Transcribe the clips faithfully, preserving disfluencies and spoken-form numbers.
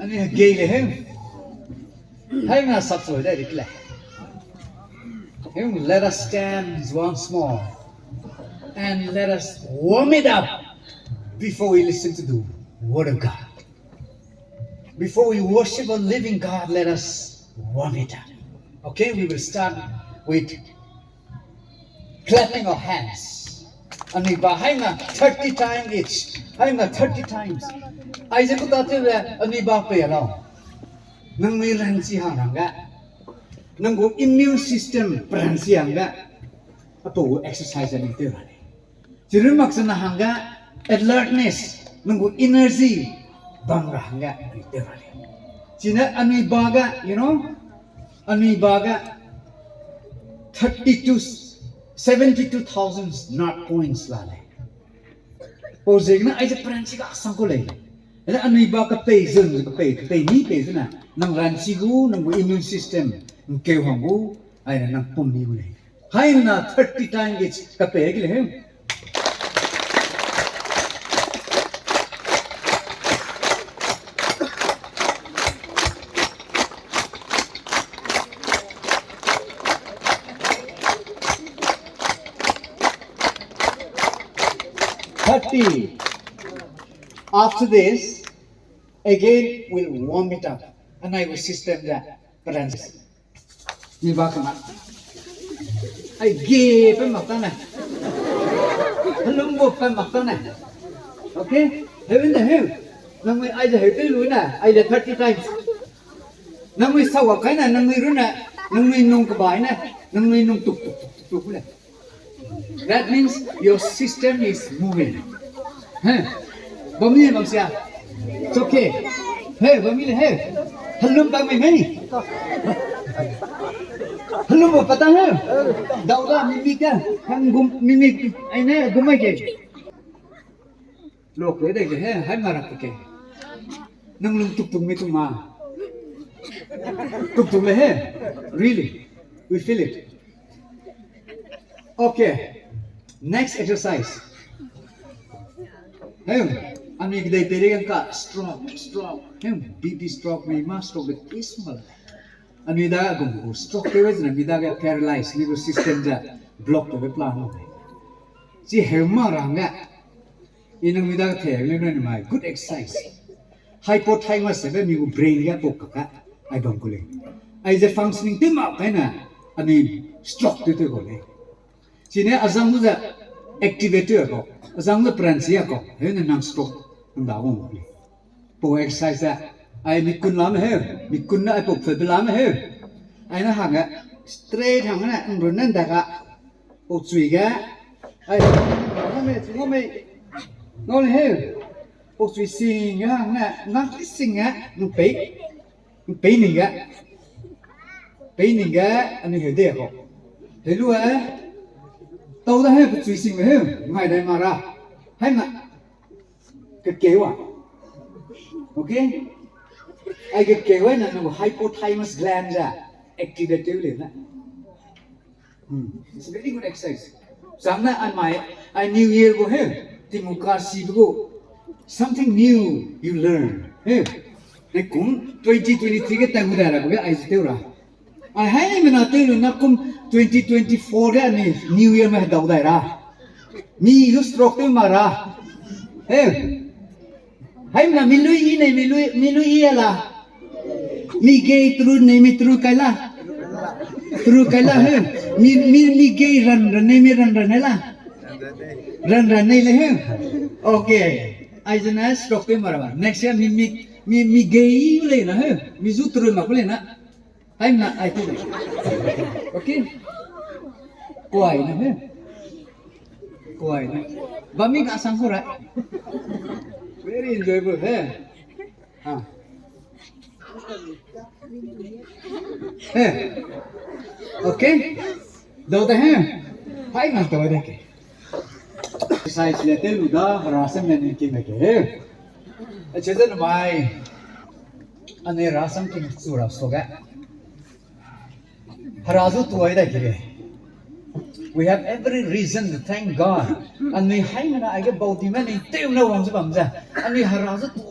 Anui gei le heu. Hai na sap soi dai dik le. Heu, let us stand once more and let us warm it up before we listen to the word of God. Before we worship a living God, let us warm it up. Okay, we will start with clapping our hands. Anui ba hai na thirty times each. Hai na thirty times. Aize ku ta te le anui ba pe lau. Nang mi ranchi hang hang ga. Nang gu immune system ranchi hang ga. Aipau gu exercise anui te ra le. Chirun mak sana hangge alertness, nang gu energy bam ra hangge anui tew ra lei. Chine anui ba ge, you know, anui ba ge thirty to seventy-two thousand not points la lei. Pau ziegene aize peranchi ga sang ku lei. Ele anui ba kepei zun, kepei, kepei ni pei zun na, nang ranchi gu, nang gu immune system, nkeu hang gu, aine nang pum ni gu lei. Haina thirty times each kape ki le heu. Thirty. After this, again, we'll warm it up. Anai gu system da, peranchi. Ni ba kena. Ai ge pe mak ta ne. Helum bo pe mak ta ne. Okay? Heu ne heu. Nangmui ai ze heu te lu ne. Ai le thirty times. Nangmui sawa kai ne, nangmui ru ne, nangmui nung kebai ne, nangmui nung tuk tuk tuk tuk tuk le. That means your system is moving. He? Bam ni bam sia? It's okay. He, bam ni le he. Helum bam ni he. Helum bo pata he. Dau da mimik ka. Hang gum mimik. Ai ne gum ai ke. Lok le de ke he, hai marak ke. Nang lung tuk tuk mi tuk ma. Tuk tuk le he. Really. We feel it. Okay. Next exercise. Hem, anui kedei peiregang ka stroke, stroke. Hem, B P stroke, mi ma stroke de is mal. Anui da gum gu stroke te wezna mi da ga paralyze, mi gu system da block te plan. Chi heu ma rang ga. I nang mi da ga the le na ni mai good exercise. Hypothalamus se be mi gu brain ga pok ka ka. Ai bam ku le. Ai ze functioning te ma kai na. Anui stroke te te ko le. Chine azang lu ze activate te ko. Azang lu peranchi ya ko. Heu ne nang stroke nda wang ku le. Pau exercise a, ai mi kun la me heu, mi kun na ai pau phe be la me heu. Ai na hang a, straight hang na, nrun na nda ga, pau chui ga, ai, ngau me, ngau me, ngau le heu, pau chui sing ga hang na, ngau chui sing ga, nung pei, nung pei ning ga, pei ning ga, anui heu de ko. Heu lu a, tau da heu, pau chui sing me heu, ngai dai ma ra, hai na, Kekeu a. Okay? Ai kekeu a na nang hypothalamus gland ja activate tew le na. Hmm. It's a very good exercise. Zang na ai mai, ai New Year gu he, timu ka si bu gu. Something new you learn. He. Ne kum twenty twenty-three ge tang gu da ra bu ge ai zi tew ra. Ai haimena tew lu na kum twenty twenty-four ge anui New Year me hedau dai ra. Mi zu stroke tew ma ra. He. Haimena mi lui i nei mi lui, mi lui i la. Mi gei tru nei mi tru kai la. Tru kai la he. Mi, mi, mi gei ran ran nei mi ran ran nei la. Ran ran nei le he. Okay. Ai zena stroke tew ma ra ba. Next year mi, mi, mi, mi gei le na he. Mi zu tru ma ku le na. Haimena ai tu. Okay. Kuai na he. Kuai na. Bami ga sang ku ra. Very enjoyable he. Ha. He. Okay. Dau da he. Haimena dau da ke. Exercise le te lu da, hera sam ne ning king ke. Ache zan mai. Ane hera sam king chu ra so ga. Hera zu tu ai da ki le. We have every reason to thank God. Anui haimena ai ge bau di me ni tew na wang zu bam za. Anui hera zu tu.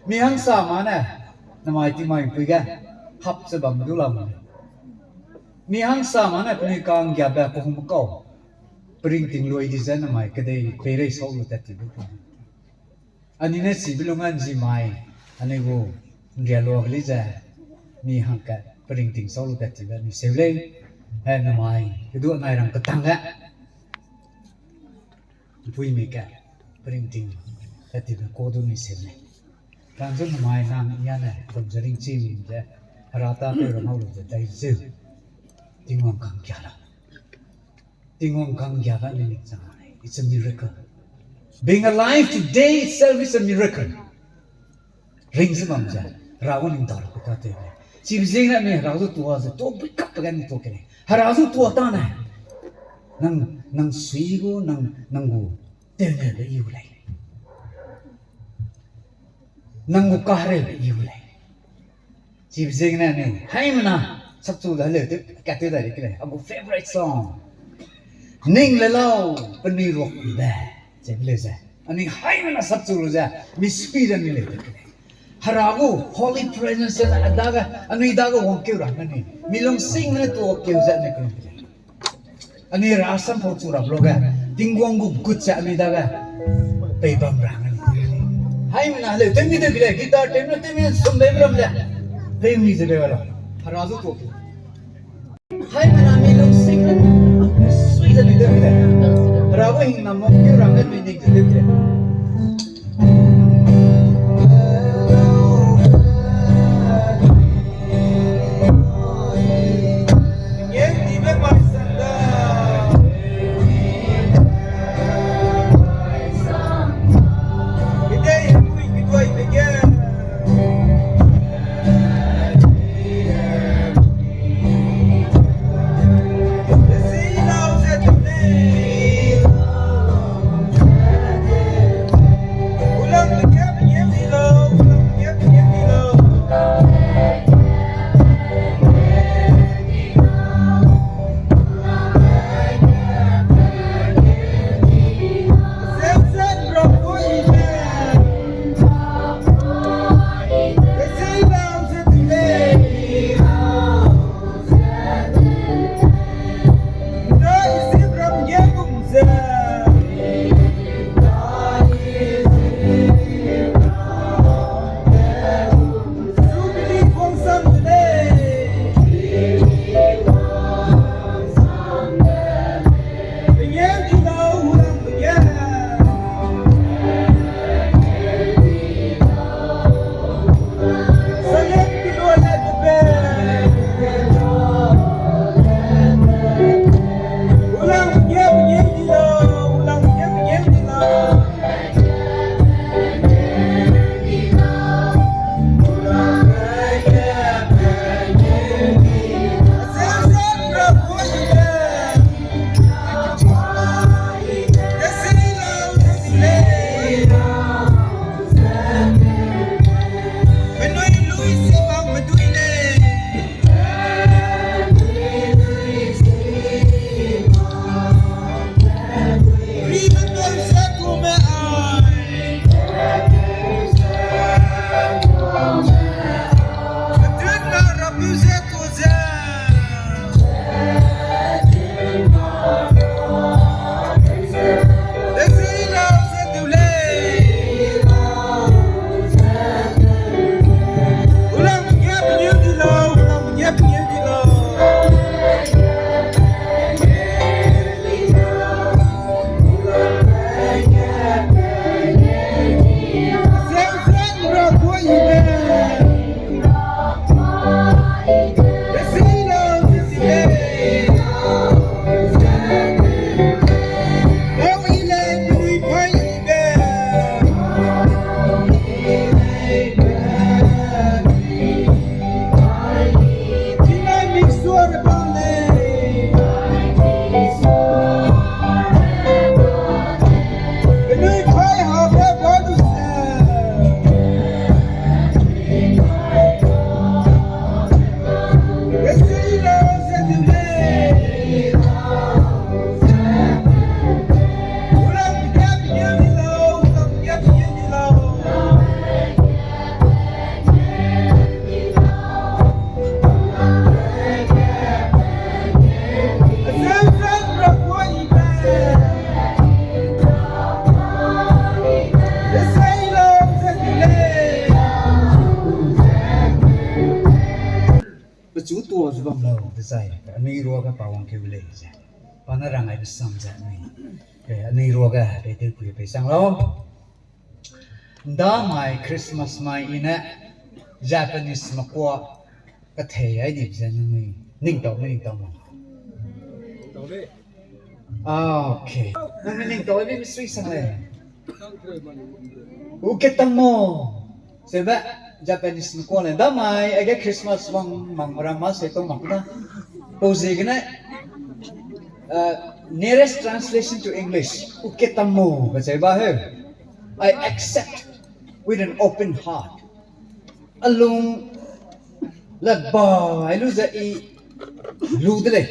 Mi hangsa ma ne, namai tingmai pui ge, hap ze bam du lam. Mi hangsa ma ne penui ka'nggiabe kehungme kau, peringting lui di ze namai kedei peirei sau lu tat ti bu. Anui ne chibe lung a nzi mai, anui gu nria lua ge lei ze, mi hangkat peringting sau lu tat tibe anui seu lei, e namai, kedu anai rang ketang ge. Mpuimi ka, peringting, tat tibe kau du mi seu lei. Rang zu namai nang ya ne, dum ze ringchi mi ze, Hera ta pe ra ngau lu ze dai zeu. Tingwang ka'nggia la. Tingwang ka'nggia ga ni ning chang. It's a miracle. Being alive today itself is a miracle. Ring ze bam ze, Hera gu ning dau ra ku ta tew lei. Chibe ziegene anui Hera zu tua ze, tua bui kap pe ge ni tua ke lei. Hera zu tua ta ne. Nang, nang sui gu, nang, nang gu, tew ne be iu lei. Nang gu kahereube iu lei. Chibe ziegene anui, haimena, sapchu da leu tew, katew da ri ke lei. A gu favorite song. Ning le lau, penui ruak be. Chibe leu ze. Anui haimena sapchu lu ze, mi sui ze mi leu tew ke lei. Hera gu holy presence ne a dage, anui dage wangkeu ra anui. Mi lungsing ne tuakeu ze anui keu ke lei. Anui Hera sampau chu rap lu ge, Tingwang gu gut ze anui dage pei bam ra anui. Haimena leu tew mi tew ke lei, guitar tew mi tew mi sum bei ram ze. Pei mi ze bei wa la. Hera zu tuak. Haimena mi lungsing ne sui ze leu tew ke lei. Hera gu hingnam wangkeu ra anui ning ze tew ke lei. Kuâ ze bam lau dezai, anui ruage pa wangkeu lei ze. Pa ne rang ai besam ze anui. Eh, anui ruage, pe tew pui pe sang lau. Ndamai Christmas mai i ne Japanese me kuâ kethei ai di ze nangnui ning tau, ning tau ma. Ah, okay. Nangnui ning tau ai bi misui sang lei. Uketamo. Sebe Japanese me kuâ le. Ndamai, aige Christmas wang mang ra ma se to mak na. Pau ziegene, uh, nearest translation to English, uketamo, kacheu ba heu. I accept with an open heart. Alung le ba, ai lu ze i lu de lei.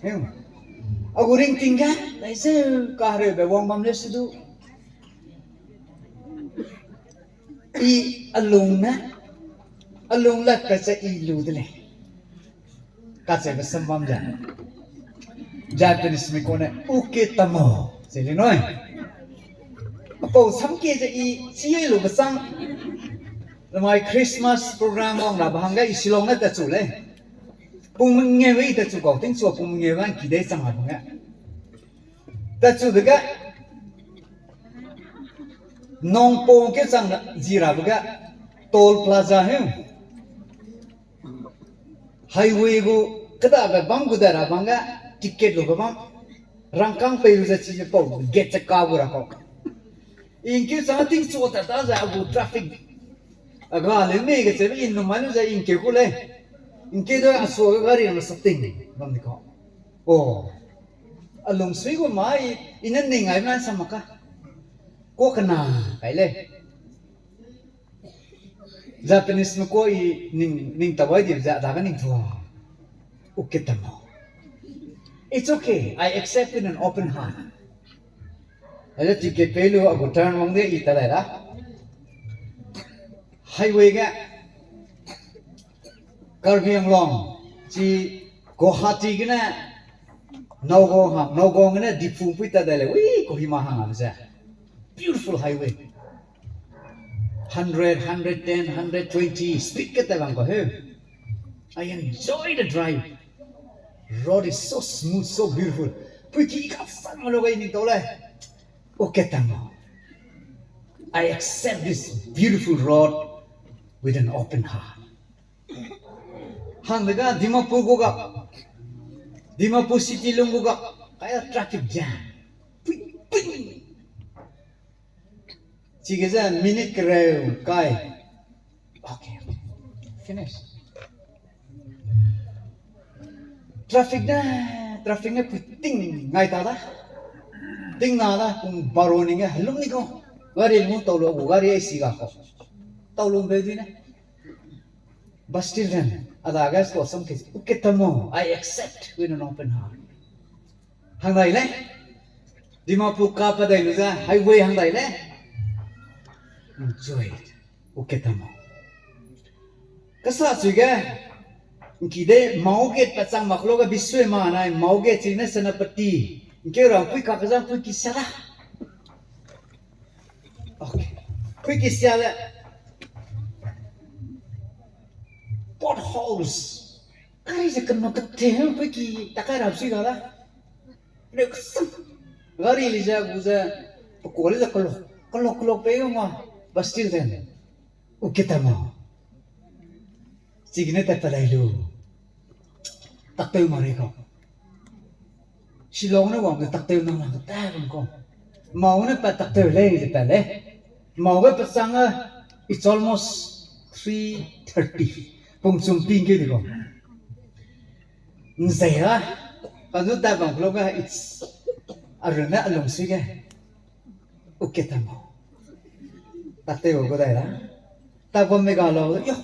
Heu. A gu ringting ge, lai zeu kahereube wang bam le se du. I alung ne, alung lat ka ze i lu de lei. Kacheube sam bam ze. Japanese me kuâ ne, uketamo, ze le nui. Apau samkie ze i, chi ai lu besang. Lamai Christmas program wang ra ba hangge i Shillong ne tatchu lei. Pung mengeu i tatchu kau, tingchu pung mengeu ga ngki dei chang ra bang ge. Tatchu dege, Nongpong keu chang zi rabe ge, toll plaza heu. Highway gu kedabe bam gu da ra bang ge, ticket lube bam. Rangkâng pei lu ze chi ze pau, gate ze ka gu ra kau. Ingkeu chang tingchu ta ta ze a gu traffic. A ga leu mei kacheube i num mai lu ze ingkeu ku lei. Ingkeu de a sua ge gari ramme sa ting bam di kau. O. Alung sui gu mai, i ne ning ai bena sa mak ka. Kuâ kena kai lei. Japanese me kuâ i ning, ning tau ai di ze a dage ning tua. Uketamo. It's okay. I accept with an open heart. Aze ticket pei lu a gu turn wang de i ta dai da. Highway ge Karbi Anglong, chi Guwahati gene Nagaon ha, Nagaon gene Diphu pui ta dai lei, ui, Kohima hang a ze. Beautiful highway. Hundred, hundred ten, hundred twenty, speed ke ta bang kau heu. I enjoy the drive. Road is so smooth, so beautiful. Pui ki ka sang lo gai ning tau lei. Uketamo. I accept this beautiful road with an open heart. Hang de ga Dimapur gu ga, Dimapur city lung gu ga, kaya traffic jam. Pui, pui. Chige ze minute kereu kai. Okay, okay. Finish. Traffic ne, traffic ne pui ting ngai ta da. Ting na da, pung baro ning ge helum ni kau. Gari lung tau lu gu gari ai si ga kau. Tau lu be di ne. Bastille Inn, a dage sua sam ke, uketamo, I accept with an open heart. Hang dai lei, Dimapur ka pa dai lu ze, highway hang dai lei. Enjoy it, uketamo. Kasa chui ge, ngki de Mao Gate pa chang mak lo ge bisui ma nai, Mao Gate chi ne Senapati. Ngkeu ra pui ka kazang pui ki sia da. Okay. Pui ki sia le. Potholes. Gari ze kena kete, pui ki takai ra sui ga da. Reu kasang. Gari le ze gu ze, pekuâ le ze kelok, kelok, kelok pe ga ma, Bastille Inn. Uketamo. Chigene tat pa dai lu. Taktew ma rei kau. Shillong ne wang de taktew nang nang ta bam kau. Mao ne pa taktew lei ze pa lei. Mao ge pa chang a, it's almost three thirty. Pung chum ping ke di kau. Nzei a, kanu ta bam klo ga, it's a run ne a lung sui ge. Uketamo. Taktew gu dai la. Tak bam me ga lau, yo.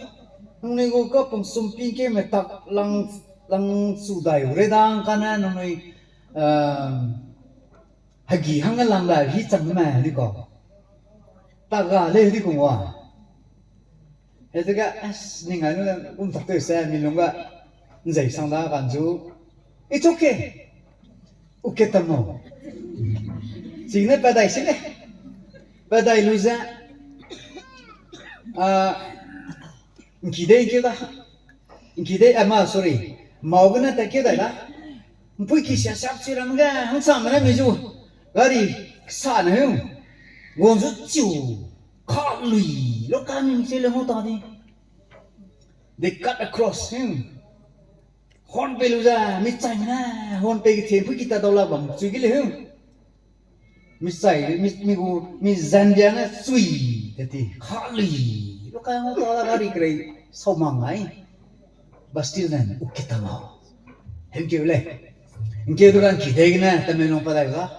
Nangnui gu ka pung sum ping ke me tak lang, lang su dai u re dang kane nangnui, hegi hang lang la hi chang me di kau. Tak ga lei di kau wa. Hezega, as, ning ai nu kum taktew se mi lung ga nzei sang da kan zu. It's okay. Uketamo. Chine pa dai si le. Pa dai lu ze. A, ngki dei ngkeu da. Nki dei, ama, sorry. Mau gene ta keu dai da. Mpui ki sia sap chi ram ge, hangsa me ne mi zu. Gari sa ne hung. Guang zu chiu. Ka lui. Lo ka mi mi che le mo ta di. They cut across him. Horn pe lu ze, mi chai me ne, horn pe ke the, mpui ki ta dau la bam, chui ke le hung. Mi chai, mi, mi gu, mi Zambia ne chui, te ti, ka lui. Lo ka mo ta la gari kerei, sau mang ai. But still then, u ke ta mau. Hemkeu le. Hemkeu du kan ki dei gene, Tamenglong pa dai ga.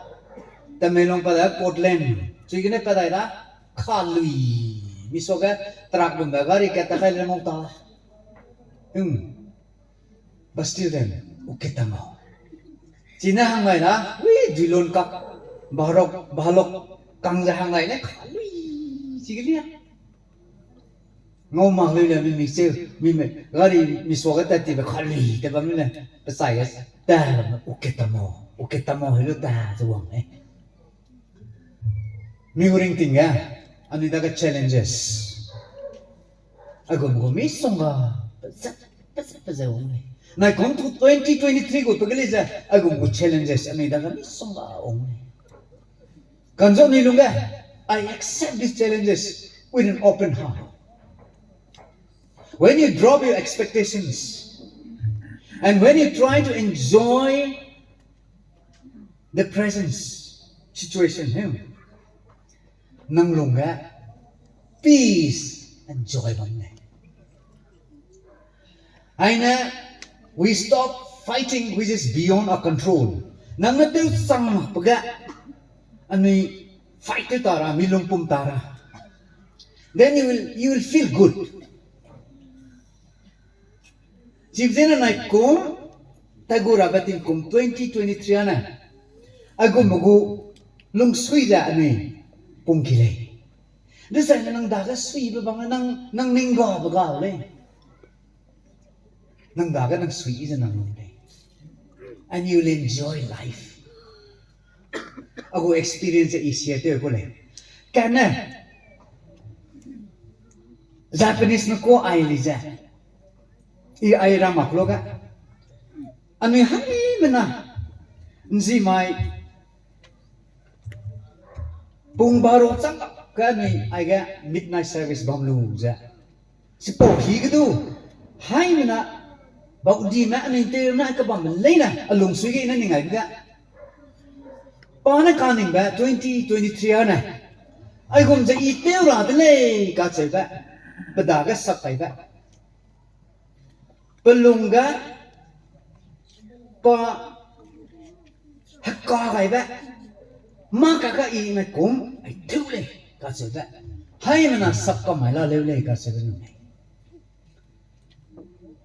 Tamenglong pa dai Portland. Chui gene pa dai da. Ka lui. Mi so ge truck gum da gari ke ta kai le mau ta. Hmm. But still then, u ke ta mau. Chine hang lai da. Wi, duilon kak. Baharok, bahalok. Kang ze hang lai ne ka lui. Chi ke lia. Ngau mak lui le mi mi cheu, mi me, gari mi suage tat tibe ka lui te bam le, pe sai ge, ta bam, u ke ta mau, u ke ta mau helu ta ze wang e. Mi gu ringting ge, anui dage challenges. Aigum gu misongga, pezat, pezat, pezat wang lei. Nai kum tu twenty twenty-three gu pe ge lei ze, aigum gu challenges, anui dage misongga wang lei. Kanzau ni lungge, I accept these challenges with an open heart. When you drop your expectations, and when you try to enjoy the present situation, him, nang lungge peace and joy bam lei. Aine, we stop fighting which is beyond our control. Nang ne tew chang mak pe ge, anui fight tew ta ra, mi lungpum ta ra. Then you will, you will feel good. Chibe zene nai kum, tai gu rabe tingkum twenty twenty-three ane, aigum gu lungsui ze anui pung ki lei. Dezaine nang dage suibe bang nang, nang ning gabe ga lei. Nang dage nang sui ze nang lung lei. And you will enjoy life. A gu experience i share tew ku lei. Kane, Japanese me kua ai li ze. I ai rang mak lu ge. Anui haimena. Nzi mai. Pung baro chang ke anui aige midnight service bam lu ze. Chipau hi ge du, haimena, baudime anui tew na kebam leine, a lungsui ge ne ning aibe ge. Pa ne kaningbe twenty twenty-three ane, aigum ze i tew ra de lei kacheube, pe dage sak kaibe. Pe lungge, pa heka gaibe, mâ kaka i nai kum, ai tew lei, kacheube. Haimena sak kamai la leu lei, kacheube nung lei.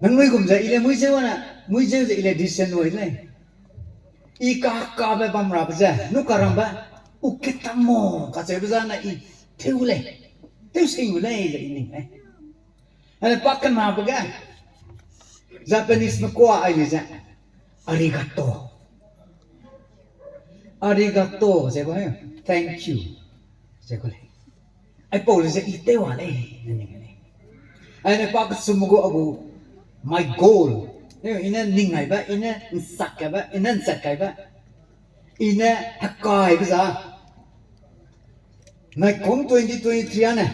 Nangnui gum ze i le muizeu ane, muizeu ze i le decision wai lei. I kakabe bam rabe ze, nu karangbe, u ketamo, kacheube zane i tew lei. Tew sing u lei ze i ning lei. Ane pa kenabe ge, Japanese me kua ai li ze, arigato. Arigato, ze gu he, thank you. Ze gu lei. Aipau le ze i tew wa lei, ne ning lei. Ane pa kechum gu a gu, my goal. I ne ning aibe, i ne nsak kaibe, i ne nchat kaibe. I ne hekaibe za. Nai kum twenty twenty-three ane.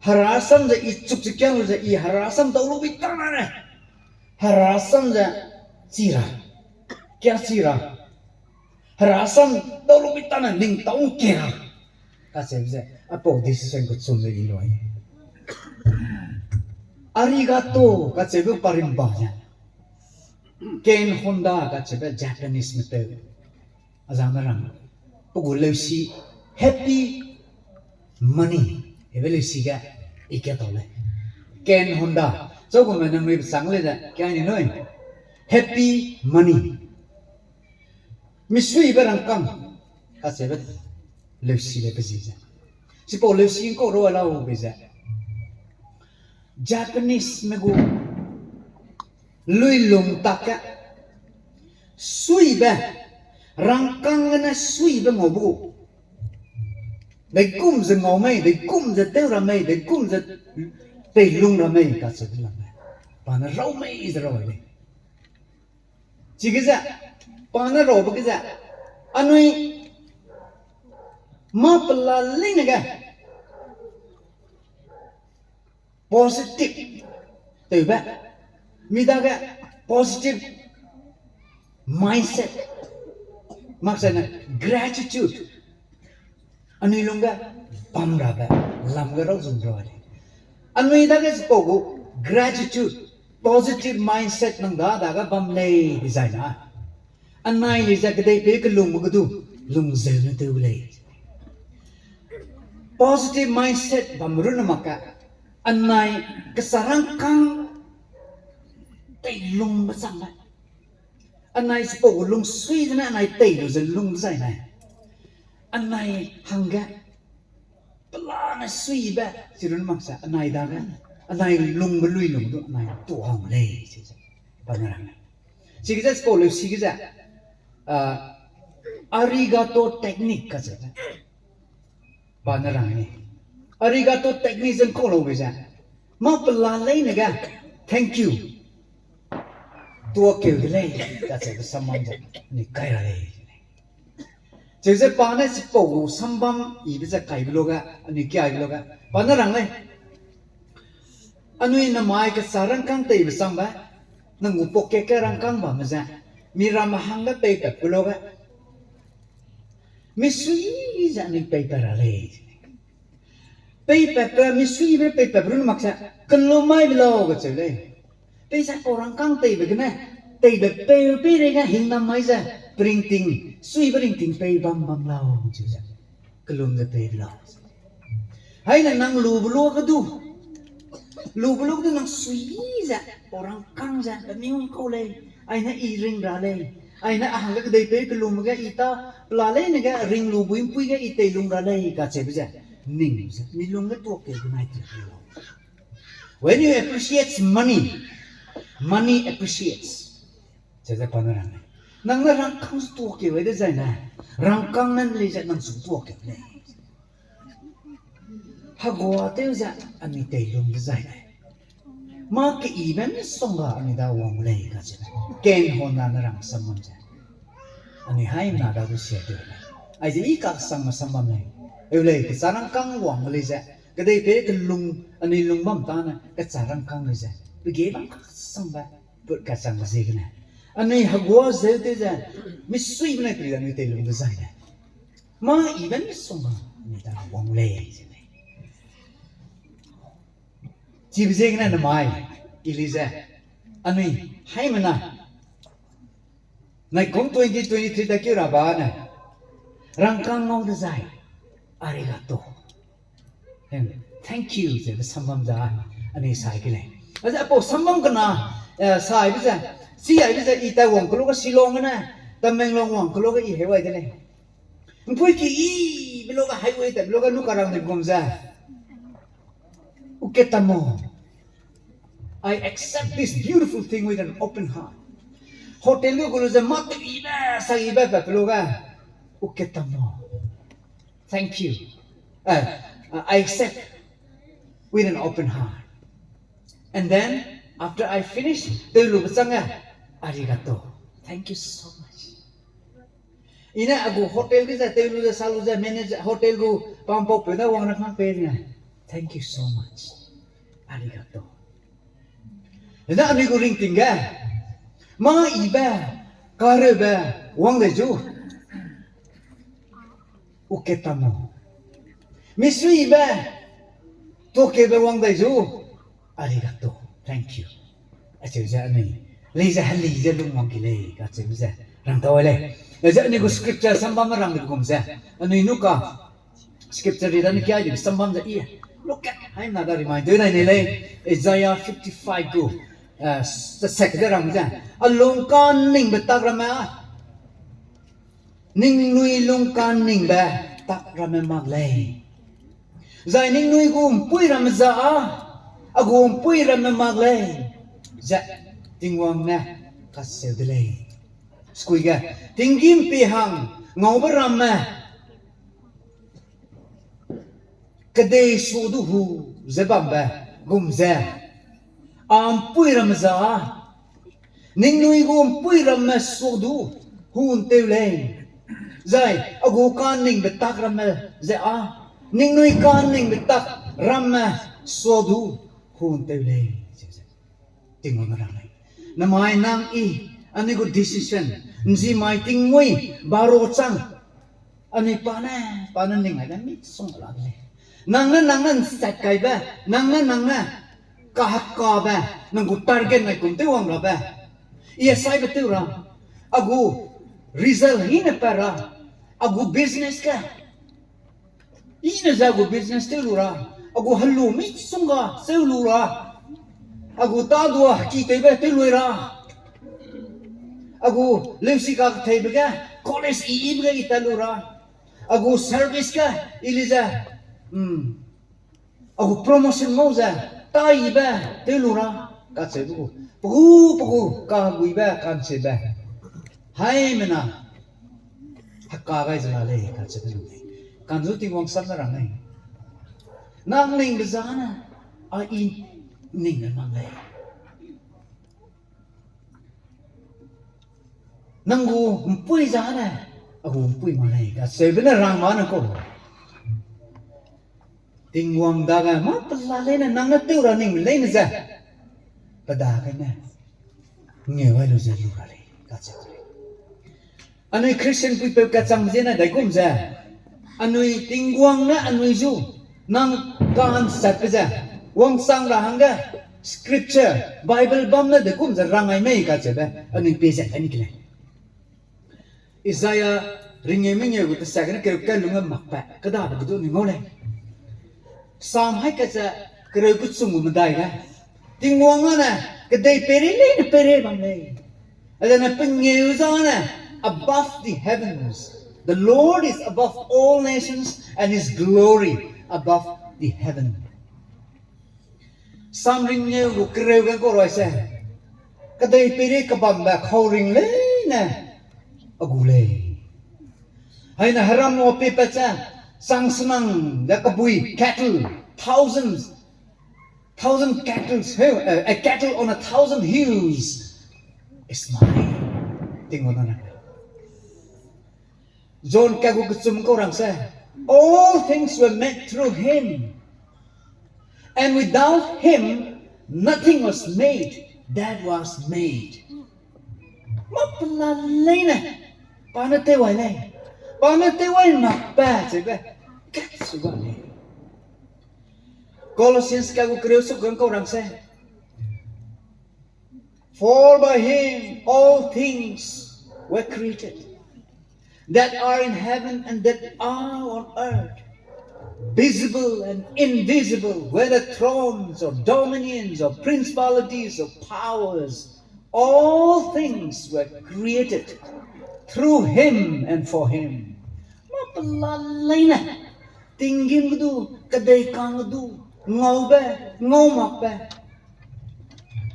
Herasam ze i chuk ze kiang lu ze i herasam dau lu bi tang ane. Herasam ze chi ra. Kia chi ra. Herasam dau lu bi tang ne ning tau ke ra. Kacheube ze, aipau decision kechum ze i loi. Arigato, kacheube parimba ze. Ken Honda kacheube Japanese meteu. Azame rang. Pe gu leusi Happy Money. Hebe leusi ge i katau lei. Ken Honda. Chaugume nangnui pechang lei de. Kia ni nui. Happy Money. Misuibe rangkâng. Kacheube leusi lei pe zi ze. Chipau leusi ngkau ro lau be ze. Japanese me gu luilung tak ge, suibe, rangkâng gene suibe ngau bu. Deikum ze ngau mei, deikum ze tew ra mei, deikum ze teilung ra mei, kacheube lam mei. Pa ne rau mei ze rau lei. Chige ze, pa ne raube ge ze, anui mâ pela leine ge positive tewbe, mi dage positive mindset, makchaine gratitude, anui lungge bam rabe lam ge rauzun ra lei. Anui dage chipau gu gratitude, positive mindset nang da dage bam lei dezai na, anai lei ze kedei pei kelungbe ge du lungzeu ne tew lei. Positive mindset bam runne mak ka, anai kesa rangkâng teilungbe changbe, anai chipau gu lungsui zene anai tei lu ze lung dezai ne, anai hangge pelane suibe chi runne mak ze anai dage, anai lungbe lui lung du anai tuâ hang lei, chi ze pa ne rang lei. Chige ze chipau leusi ge ze, arigato technique kacheube pa ne rang lei. Arigato technique ze ngkau laube ze, mâ pela leine ge thank you tuâkeu de lei kacheube sambam ze anui kai ra lei. Cheu ze pa ne chipau gu sambam yibe ze kaibe luge, anui kiaibe luge pa ne rang lei. Anui namai kesa rangkâng teibe changbe, nang gu pocket ge rangkâng bamme ze, miramme hangge peipat pe luge, misui ze anui peipat ra lei. Peipatbe, misuibe peipatbe runne mak ze, kelum mai be lau kacheu lei. Peize pau rangkâng teibe gene, teibe peu peireige hingnam mai ze, peringting, suibe ringting pei bam bam lau cheu ze, kelum ze pei be lau. Haine nang lube luge du, lube luge du nang sui ze, pau rangkâng ze, pe mi ngkau lei, aine i ring ra lei, aine a hangge kedei pei kelumbe ge i ta, pela leine ge ring lu buimpui ge i teilung ra lei kacheube ze, ning ze, mi lungge tuâkeu benai ti lau. When you appreciate money, money appreciates. Cheu ze pa ne rang lei. Nang ne rangkâng tuâkeu dezai ne, rangkâng ne lei ze nang su tuâkeu lei. Heguatew ze anui teilung dezai ne, mâ keyibe misongga anui da wang gu lei kacheube, Ken Hona ne rang sambam ze, anui haimena da du share tew lei. Aize i kaksangme sambam lei. Eu lei, kesa rangkâng wangbe lei ze, kedei pei kelung, anui lung bam tâne kesa rangkâng lei ze, pe ge bam kaksangbe, put kachangbe ziegene, anui hegua zeu tew ze, misuibe ne peri ze anui teilung dezai ne, mâ yibe misongga anui da wang lei ze lei. Chibe ziegene namai, i lei ze, anui haimena, naikum twenty twenty-three da keu ra ba ne, rangkâng ngau dezai, arigato, thank you ze be sambam za, anui sai ke lei. Aze apau sambam kena, eh, saibe ze, chi aibe ze i tai wang keluge Shillong gene, Tamenglong wang keluge i hewai de lei. Mpui ki i be luge highway tat be luge nu karang de gum ze, uketamo, I accept this beautiful thing with an open heart. Hotel ge gu lu ze mâ tew ibe, sa ibe pat pe luge, uketamo, thank you. Uh, I accept with an open heart. And then, after I finish, tew lube chang e, arigato, thank you so much. I ne a gu hotel ge ze tew lu ze sa lu ze manager, hotel gu pampaupeu ne wang ra kang pei ne, thank you so much, arigato. Zene anui gu ringting ge, mâ ibe, kareube, wang dai zu, uketamo. Misuibe, tuâkeube wang dai zu, arigato, thank you. Acheu ze anui, lei ze heli ze lung wang ki lei, kacheu ze, rang tau lei. Ze anui gu scripture sambam rang de gum ze, anui nu ka, scripture ri da ne kiai de sambam ze i, look at, haimena da remind tew nai ne lei, Isaiah fifty-five gu, eh, sek de rang ze, a lungka'nningbe tak ramme, ningnui lungka'nningbe tak ramme mak lei. Zai ningnui gu ’mpuî ramme za â, a gu ’mpuî ramme mak lei, ze Tingwang ne kacheu de lei. Sukui ge, tinggîm pi hang ngaube ramme, kedei su du hu ze bambe gum ze, A ’mpui ramme za, ningnui gu ’mpui ramme suadu, hun tew lei. Zai a gu kaningbe tak ramme ze a, ningnui kaningbe tak ramme suadu, hun tew lei. Tingwang rang lei. Namai nang i, anui gu decision, ’nzi mai tingmui, baro chang, anui pa ne, pa ne ning ai da misongga la de lei. Nang ne nang ne ’nsat kaibe, nang ne nang ne kahekabe, nang gu target nai kum tew wang rabe, i a saibe tew ra, a gu result hine pat ra, a gu business ge i ne ze a gu business tew lu ra, a gu helu misongga seu lu ra, a gu tadua heki tewbe tew lui ra, a gu leusika ketheibe ge college i ibe ge i tat lu ra, a gu service ge i li ze, a gu promotion ngau ze taibe tew lu ra, kacheube gu, pe gu, pe gu kaheguibe, ka'nchibe, haimena heka gai ze la lei, kacheube lu lei. Ka'nzu Tingwang sam ne rang lei. Nang ningbe zane, a i ningbe mak lei. Nang gu ’mpui zane, a gu ’mpui mak lei, kacheube ne rang ma ne kau. Tingwang dage mâ pela leine nang ne tew ra ning leine ze, pe dagene ngeu ai lu ze lu ra lei, kacheu lei. Anui Christian puipeu kachangbe ziene daigum ze, anui Tingwang ne anui zu nang ka'nsatbe ze, wangchang ra hangge, scripture, Bible bam ne daigum ze rang ai mei kacheube, anui pie zat ai ni ke lei. Isaiah ringeu mengeu gu tesa gene kereu kat lungge makbe, kêdabe ge du anui ngau lei. Sam haî kat ze kereu kechum gu medai ge, Tingwang â ne kedei peirei leine peirei bam lei. Azene pengeu zane, above the heavens. The Lord is above all nations, and his glory above the heaven. Sam ringeu gu kereu ge kau rui se, kedei peirei kebambe kauring leine a gu lei. Haine heram na pie pat ze, chang senang de kebui cattle, thousands, thousand cattle, a cattle on a thousand hills is mine. Tingwang ne rang lei. John kat gu kechum kau rang se, all things were made through him. And without him, nothing was made that was made. Mâ pela leine, pa ne tew ai lei, pa ne tew ai makbe cheube, kat su ga lei. Colossians kat gu kereu suk rang kau rang se, For by him all things were created, that are in heaven and that are on earth, visible and invisible, whether thrones or dominions or principalities or powers, all things were created through him and for him. Mâ pela leine, tinggîm ge du, kedei kang ge du, ngaube, ngau makbe,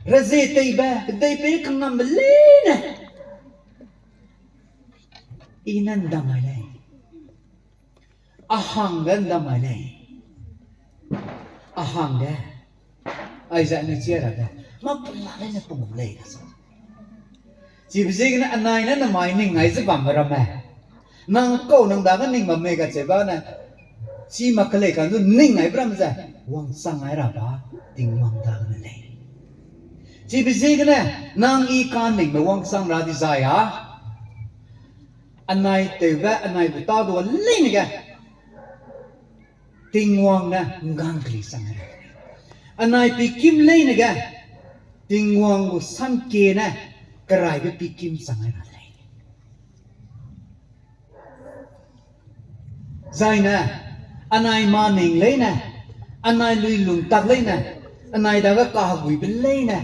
rezie teibe, kedei pei kangambe leine, i ne ’ndam ai lei. A hangge ’ndam ai lei. A hangge. Aize anui chia ra de, mâ pela leine pung lei kacheu. Chibe ziegene anai ne namai ning ai ze bambe ramme, nang kau nang dage ning bam mei kacheu ba ne, chi mak kelei ka'nzu ning aibe ramme ze, wangchang ai ra ba, Tingwang dagene lei. Chibe ziegene, nang i kaningbe wangchang ra dizai â, anai tewbe, anai bu tâ du leine ge, Tingwang ne ’nggang keli chang ai ra lei. Anai pikim leine ge, Tingwang gu samkie ne keraibe pikim chang ai ra lei. Zaine, anai maning leine, anai luilung tak leine, anai dage kaheguibe leine,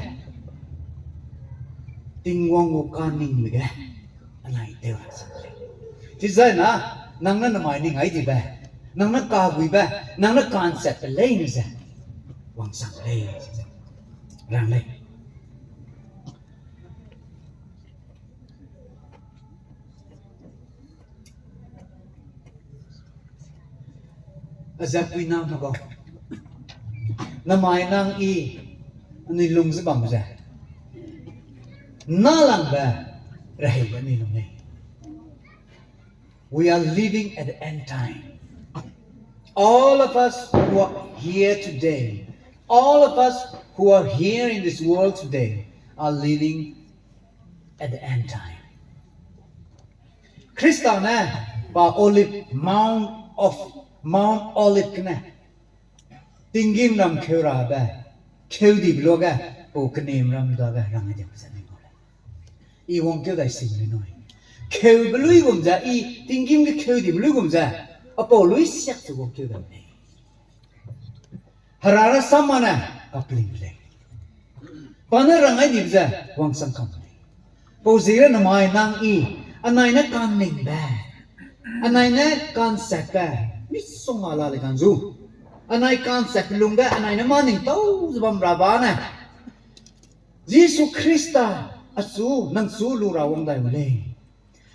Tingwang gu kaningbe ge, anai tew ra chang lei. Chizai na, nang ne namai ning ai dibe, nang ne kaheguibe, nang ne ka'nsatbe leine ze, wangchang lei, rang lei. Azat puiname gau. Namai nang i, Anui lung ze bam ze, nâlangbe reheibe anui lung lei. We are living at the end time. All of us who are here today, all of us who are here in this world today, are living at the end time. Khrista ne pa Olive, Mount of, Mount Olive gene tinggîm ram keu rabe, keu dibe luage, pau kenim ram dage rang di ze ni ngau lei. I wangkeu dai sing ni nui. Keube luigum ze, i tinggîm ge keu dibe luigum ze, apau lui siak ze wangkeu dai lei. Hera rasam ma ne kapling lei. Pa ne rang ai dibe ze wangsang kam lei. Pau ziegene namai nang i, anai ne ka'nningbe, anai ne ka'nchatbe, misongga la lei ka'nzu, anai ka'nchatbe lungge anai ne mâ ning tau ze bam ra ba ne, Jisu Khrista achu nang chu lu ra wang dai gu lei.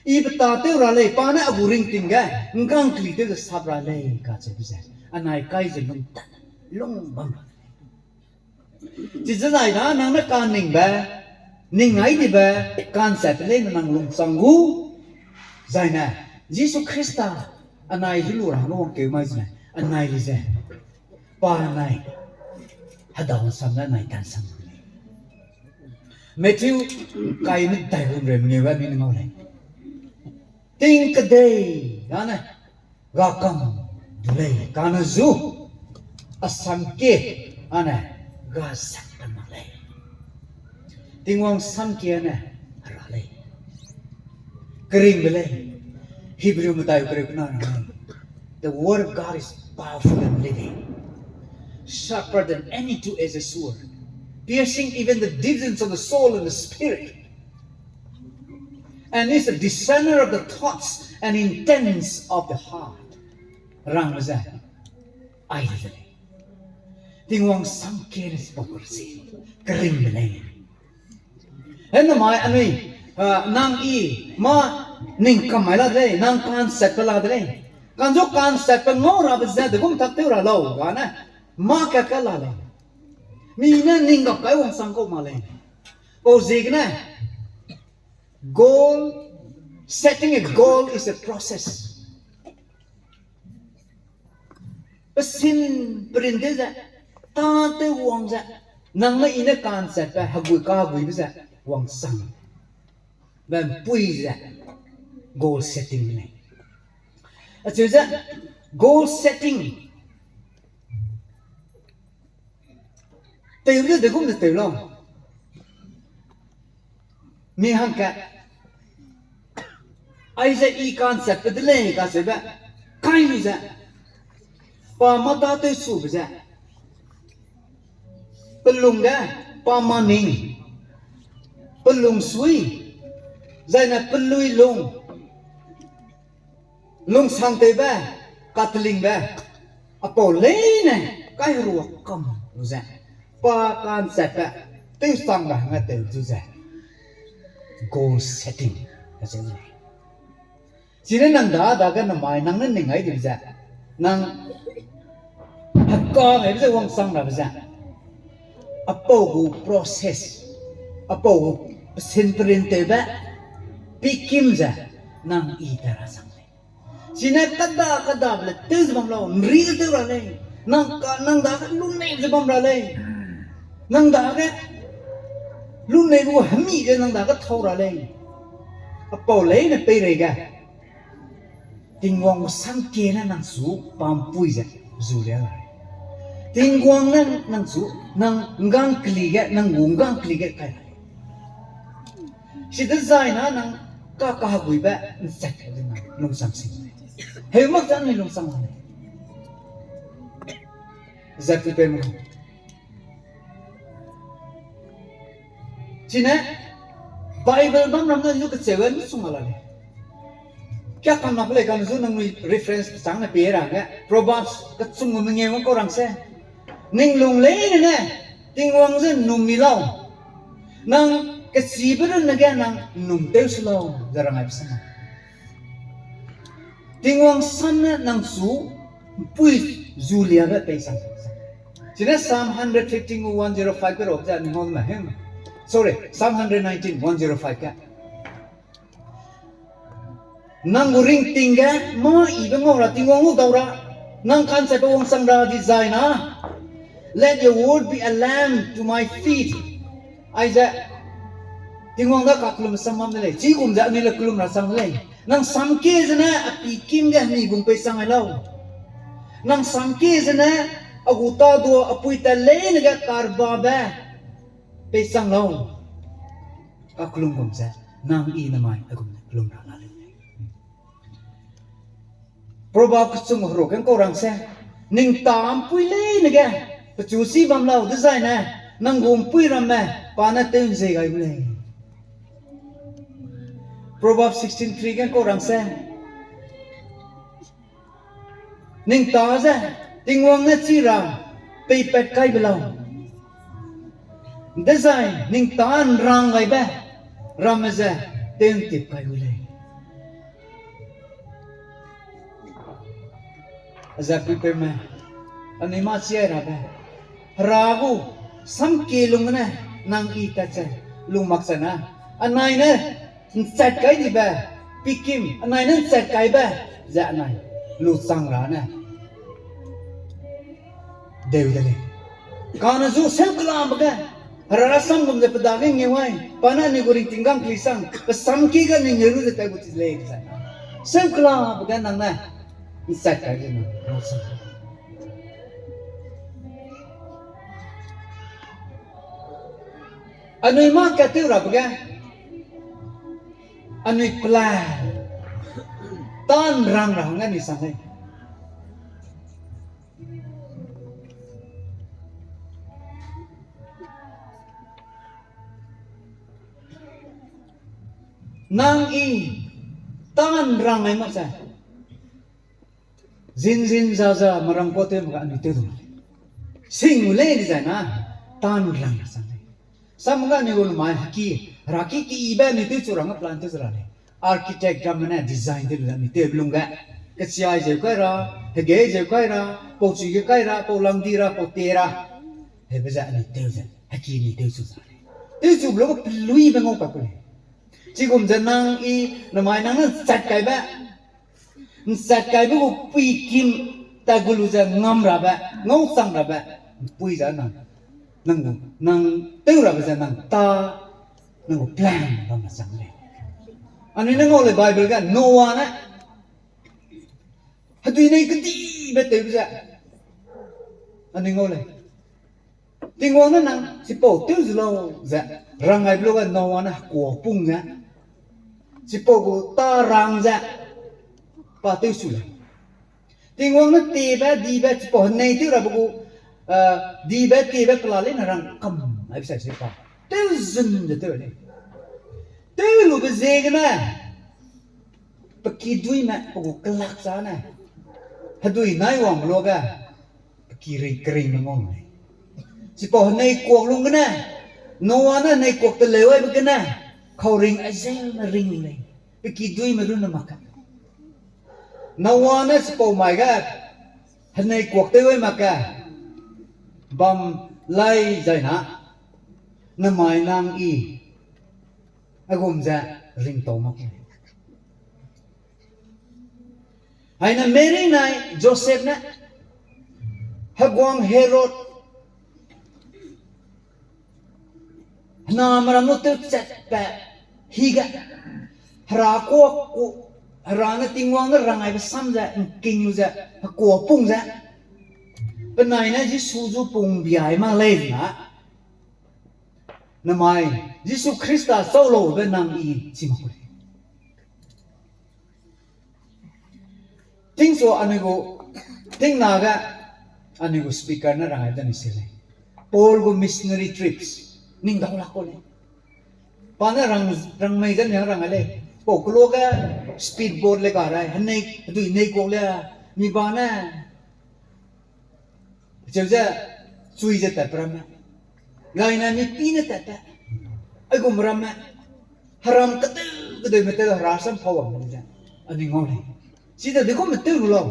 I pe tâtew ra lei, pa ne a gu ringting ge ngkang keli tew ze sap ra lei kacheube ze, anai kai ze lung tat, lung bam ra lei. Chize zai da nang ne ka'nningbe, ning ai dibe, ka'nchatbe leine nang lungsang gu, zai ne, Jisu Khrista, anai zu lu ra hangge wangkeu mai zene, anai le ze, pa nai, hedau sam ne anai tansang gu lei. Matthew, kai medai gu ’nreu mengeu ge mi ne ngau lei. Ting kedei, da ne, ga kam du lei, kane zu, a samkie, ane, ga sak ta mak lei. Tingwang samkie ne, hera lei. Keringbe lei, Hebrew medai kereu kena ra lei. The word of God is powerful and living, sharper than any two-edged sword, piercing even the divisions of the soul and the spirit, and is a discerner of the thoughts and intents of the heart. Rangbe ze, ai de lei. Tingwang samkie ne chipau kesi, keringbe lei. Henamai anui, ah, nang i, mâ ning kam mai la de lei, nang ka'nchatbe la de lei. Ka'nzu ka'nchatbe ngau rabe ze degum tak tew ra lau, ga ne, mâ ka ka la lei. Mi ne ning gap kai wangsang kau mak lei. Pau ziegene, goal, setting a goal is a process. Pesin perin tew ze, tâtew wang ze, nang ne i ne ka'nchatbe, hegui kaheguibe ze, wangsang. Be ’mpui ze, goal setting lei. Acheu ze, goal setting. Tew de degum ze tew lau. Mi hangkat. Aize i ka'nchatbe de lei kacheube, kai lu ze, pa mâ tâtew sube ze, pelung ge, pa mâ ning, pelung sui, zai ne pelui lung, lungsangtewbe, katelingbe, apau leine, kaiherua kam lu ze, pa ka'nchatbe, tewsang ra hangge tew zu ze, goal setting, kacheu ze lei. Chine nang da, dage namai, nang ne ning ai dibe ze, nang heka meibe ze wangsang rabe ze, apau gu process, apau gu pesin perintewbe, pikim ze, nang i ta ra sang lei. Chine kada kadabe le tew ze bam lau, ’nri ze tew ra lei. Nang ka, nang dage lunei ze bam ra lei. Nang dage lunei gu hemi ze nang dage thau ra lei. Apau leine peireige Tingwang gu samkie ne nang chu pa ’mpui ze zu lia la lei. Tingwang ne nang chu, nang ’nggang keli ge, nang gu ’nggang keli ge kai la lei. Chidezaine nang ka kaheguibe ’nchat ze nang lungsang sing lei. Heu mak ze anui lungsang la lei. Zat pi pei me. Chine, Bible bam ram ne zu kecheube misongga la lei. Kia kam na pe lei kane zu nangnui reference pechâng ne pie ra hangge, Proverbs kechum gu mengeu kau rang se. Ning lung leine ne, Tingwang ze ’nnum mi lau. Nang kechibe runne ge nang ’nnum tew se lau, ze rang ai pe se na. Tingwang sam ne nang chu ’mpui zu liabe pei sang. Chine Psalm hundred fifteen gu one zero five ke rok ze ning ngau me hem. Sorry, Psalm hundred nineteen, one zero five ke. Nang gu ringting ge mâ yibe ngau ra Tingwang lu dau ra, nang ka'nchaibe wangchang ra dizai na. Let your word be a lamp to my feet. Aize, Tingwang da kakellum sam bam de lei, chigum ze anui le kellum ra chang de lei. Nang samkie zene a pi kim ge hemi bung pei chang ai lau. Nang samkie zene a gu ta dua a pui tat leine ge karbabe pei chang lau. Kakellum gum ze, nang i namai a gum ne kellum ra la lei. Proverb kechum heruk ge ngkau rang se, ning ta ’mpui leine ge pechu si bam lau dezai ne, nang gu ’mpui ramme pa ne tew ’nzei gai gu lei. Proverb sixteen three ge ngkau rang se, ning ta ze, Tingwang ne chi ra peipat kai be lau. Dezai ning ta ’nrang gaibe ramme ze tew ’ntip kai gu lei. Aze puipeume, anui mâ chiai rabe, Hera gu samkie lung gene nang i tat ze, lung mak ze na, anai ne ’nchat kai dibe, pikim, anai ne ’nchat kaibe, ze anai lu chang ra ne deu de lei. Kane zu seu kelabe ge, Hera rasam gum ze pe dage ngeu ai, pa ne anui gu ringting gangkeli sang, pe samkie ge anui ngeu lu ze tat gu chi lei ze. Seu kelabe ge nang ne ’nchat kai ze nang lu chang. Anui mâ katew rabe ge, anui plan tâ ’nrang ra hangge anui sang lei. Nang i tâ ’nrang ai mak ze, zinzin zaza merang kuâ tew mak ge anui tew du lei. Sing gu lei dizai na, tâ ’nrang ra sang lei. Sam ga anui gu namai heki, Hera ki keyibe anui tewchu ra hangge plan tew ze ra lei. Architect ramme ne design tew lu ze anui tewbe lungge, kechiai zeu kai ra, hegei zeu kai ra, pau chui ge kai ra, pau langdi ra, pau te ra, hebe ze anui tew ze heki anui tewchu za lei. Tewchube luge peluibe ngau pa ku lei. Chigum ze nang i namai nang ne ’nchat kaibe, ’nchat kaibe gu pui kim tat gu lu ze ngam rabe, ngau chang rabe, ’mpui ze nang, nang gu, nang tew rabe ze nang tâ, nang gu plan bam ra chang lei. Anui ne ngau lei Bible ge Noa ne hedui nei kedibe tewbe ze, anui ngau lei. Tingwang ne nang chipau tew zu lau ze rang gaibe luge Noa ne hekuâ pung ze, chipau gu tâ rang ze pa tewchu lei. Tingwang ne tebe, dibe, chipau henei tew rabe gu, eh, dibe, tebe pela leine rang kam aibe sai se pa tew zun ze tew lei. Tew lube ziegene, pe kiduîme pe gu kelak chane, hedui nai wangbe luge, pe ki ring, keringme ngau lei. Chipau henei kuak lung gene, Noa ne henei kuak teleu aibe gene, kauring aizeume ring lei. Pe kiduîme runne mak ge, Noa ne chipau mai ge, henei kuak tew ai mak ge, bam lai zai na, namai nang i aigum ze ringtau mak lei. Aine Mary nai Joseph ne, heguang Herod, hename ram lu tewchatbe hige, Hera kuâ ku, Hera ne Tingwang ne rang aibe sam ze ’ngking lu ze, hekuâ pung ze, penai ne Jisu zu pung biai mak lei na, namai Jisu Khrista chau laube nang i chi mak ku lei. Tingchu anui gu, tingna ge anui gu speaker ne rang ai de ni se lei. Paul gu missionary trips, ning dau lak ku lei. Pa ne rang, rang mei ze ni rang ai lei. Pau keloa ge speedboat le ga rai, henei, hedui nei kuak le, mi ba ne cheu ze, chui ze tatbe ramme. Gaina mi pi ne tatbe. Aigum ramme. Heram ketew, kedeume tew hera sam pau wang ze. Anui ngau lei. Chide degum me tew lu lau.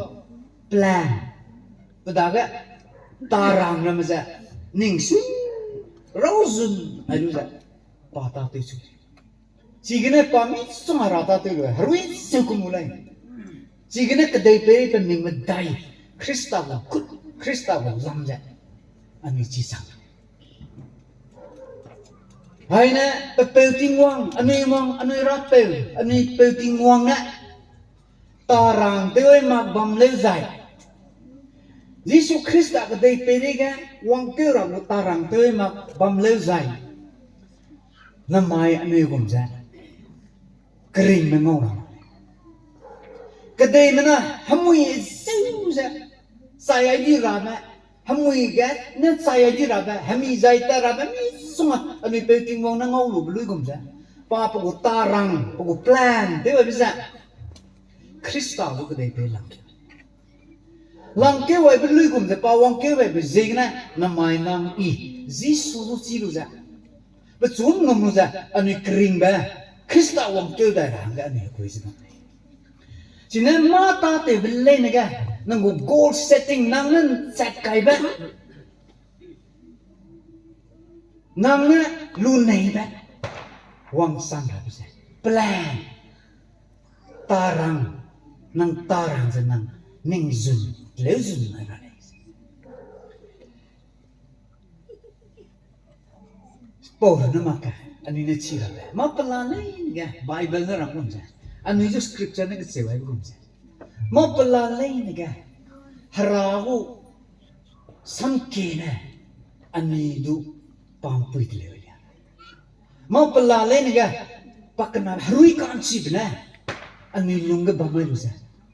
Plan. Pe dage, Tarang ramme ze, ning su, rauzun, ai lu ze, pa tâtew chu. Chigene pa misongga ra tâtew lu, herui seu kum gu lei. Chigene kedei pei pe ming medai, Khrista gu kut, Khrista gu lam ze, anui chi sang. Haine, pe peu Tingwang, anui wang, anui rapeu, anui peu Tingwang ne, tarang tew ai mak bam leu zai. Jisu Khrista kedei peireige, wangkeu ra gu tarang tew ai mak bam leu zai. Namai anui gum ze, keringbe ngau ra. Kedeimena, hemui zeu ze, chai ai di rabe, hemui ge, ne chai ai di rabe, hemi zai ta rabe, misongga, anui peu Tingwang ne ngau lube luigum ze. Pa pe gu tarang, pe gu plan, tew aibe ze. Khrista gu kedei pei langkeu. Langkeu aibe luigum ze pa wangkeu aibe ziegene namai nang i, Jisu du chî lu ze. Pechu ngam lu ze, anui keringbe, Khrista wangkeu dai ra hangge anui hekui ze bam lei. Chine mâ tâtewbe leine ge, nang gu goal setting nang ne nchat kaibe. Nang ne luneibe, wangsang rabe ze, plan, tarang, nang tarang ze nang, ning zun, leu zun ai ra lei. Pau ne mak ge, anui ne chi rabe. Mâ pela leine ge, Bible ne rang gum ze. Anui zu scripture ne kecheu ai gum ze. Mâ pela leine ge, Hera gu samkie ne, anui du pampui de leu lia. Mâ pela leine ge, pa kena herui ka'nchibe ne, anui lung ge bam ai lu ze.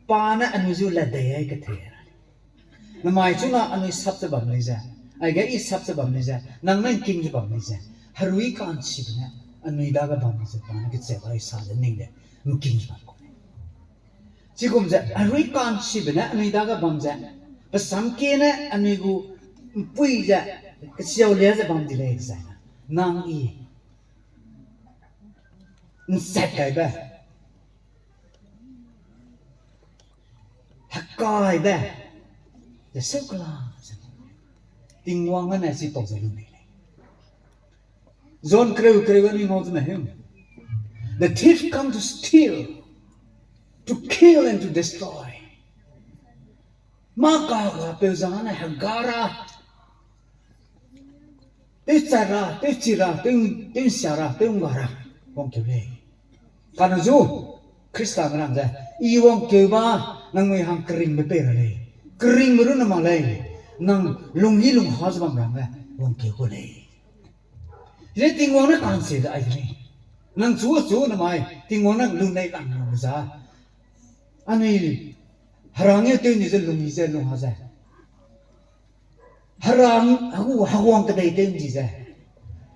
Pa ne anui zu ladei ai kethei ra lei. Namai chuna anui sap ze bam lei ze. Aige i sap ze bam lei ze. Nang ne ngking ze bam lei ze. Herui ka'nchibe ne, anui dage bam ze pa ne kecheu ai sa ze ning de. Ngking ze bam ku lei. Chigum ze, herui ka'nchibe ne anui dage bam ze, pe samkie ne anui gu mpui ze, kesiau lia ze bam di lei zai. Nang i, nchat kaibe, hekaibe, ze seu kela ze, Tingwang ne chipau ze lu nei lei. John kereu kereu anui ngau ze me heu. The thief come to steal, to kill and to destroy. Mâ ka ga peu zang ne hega ra, tewcha ra, tewchi ra, tew, tewsia ra, tewngga ra, wangkeu lei. Kane zu, Khrista ne rang ze, i wangkeu ba, nangnui hang keringbe pei ra lei. Keringbe runne mak lei. Nang lungyi lungha ze bam rangge, wangkeu gu lei. Chine Tingwang ne ka'nchibe ai de lei. Nang chu a chu namai, Tingwang ne lunei lang lu za. Anui, Hera ngeu tew ni ze lungyi ze lungha ze. Hera, hegu, heguang kedei tew ni ze.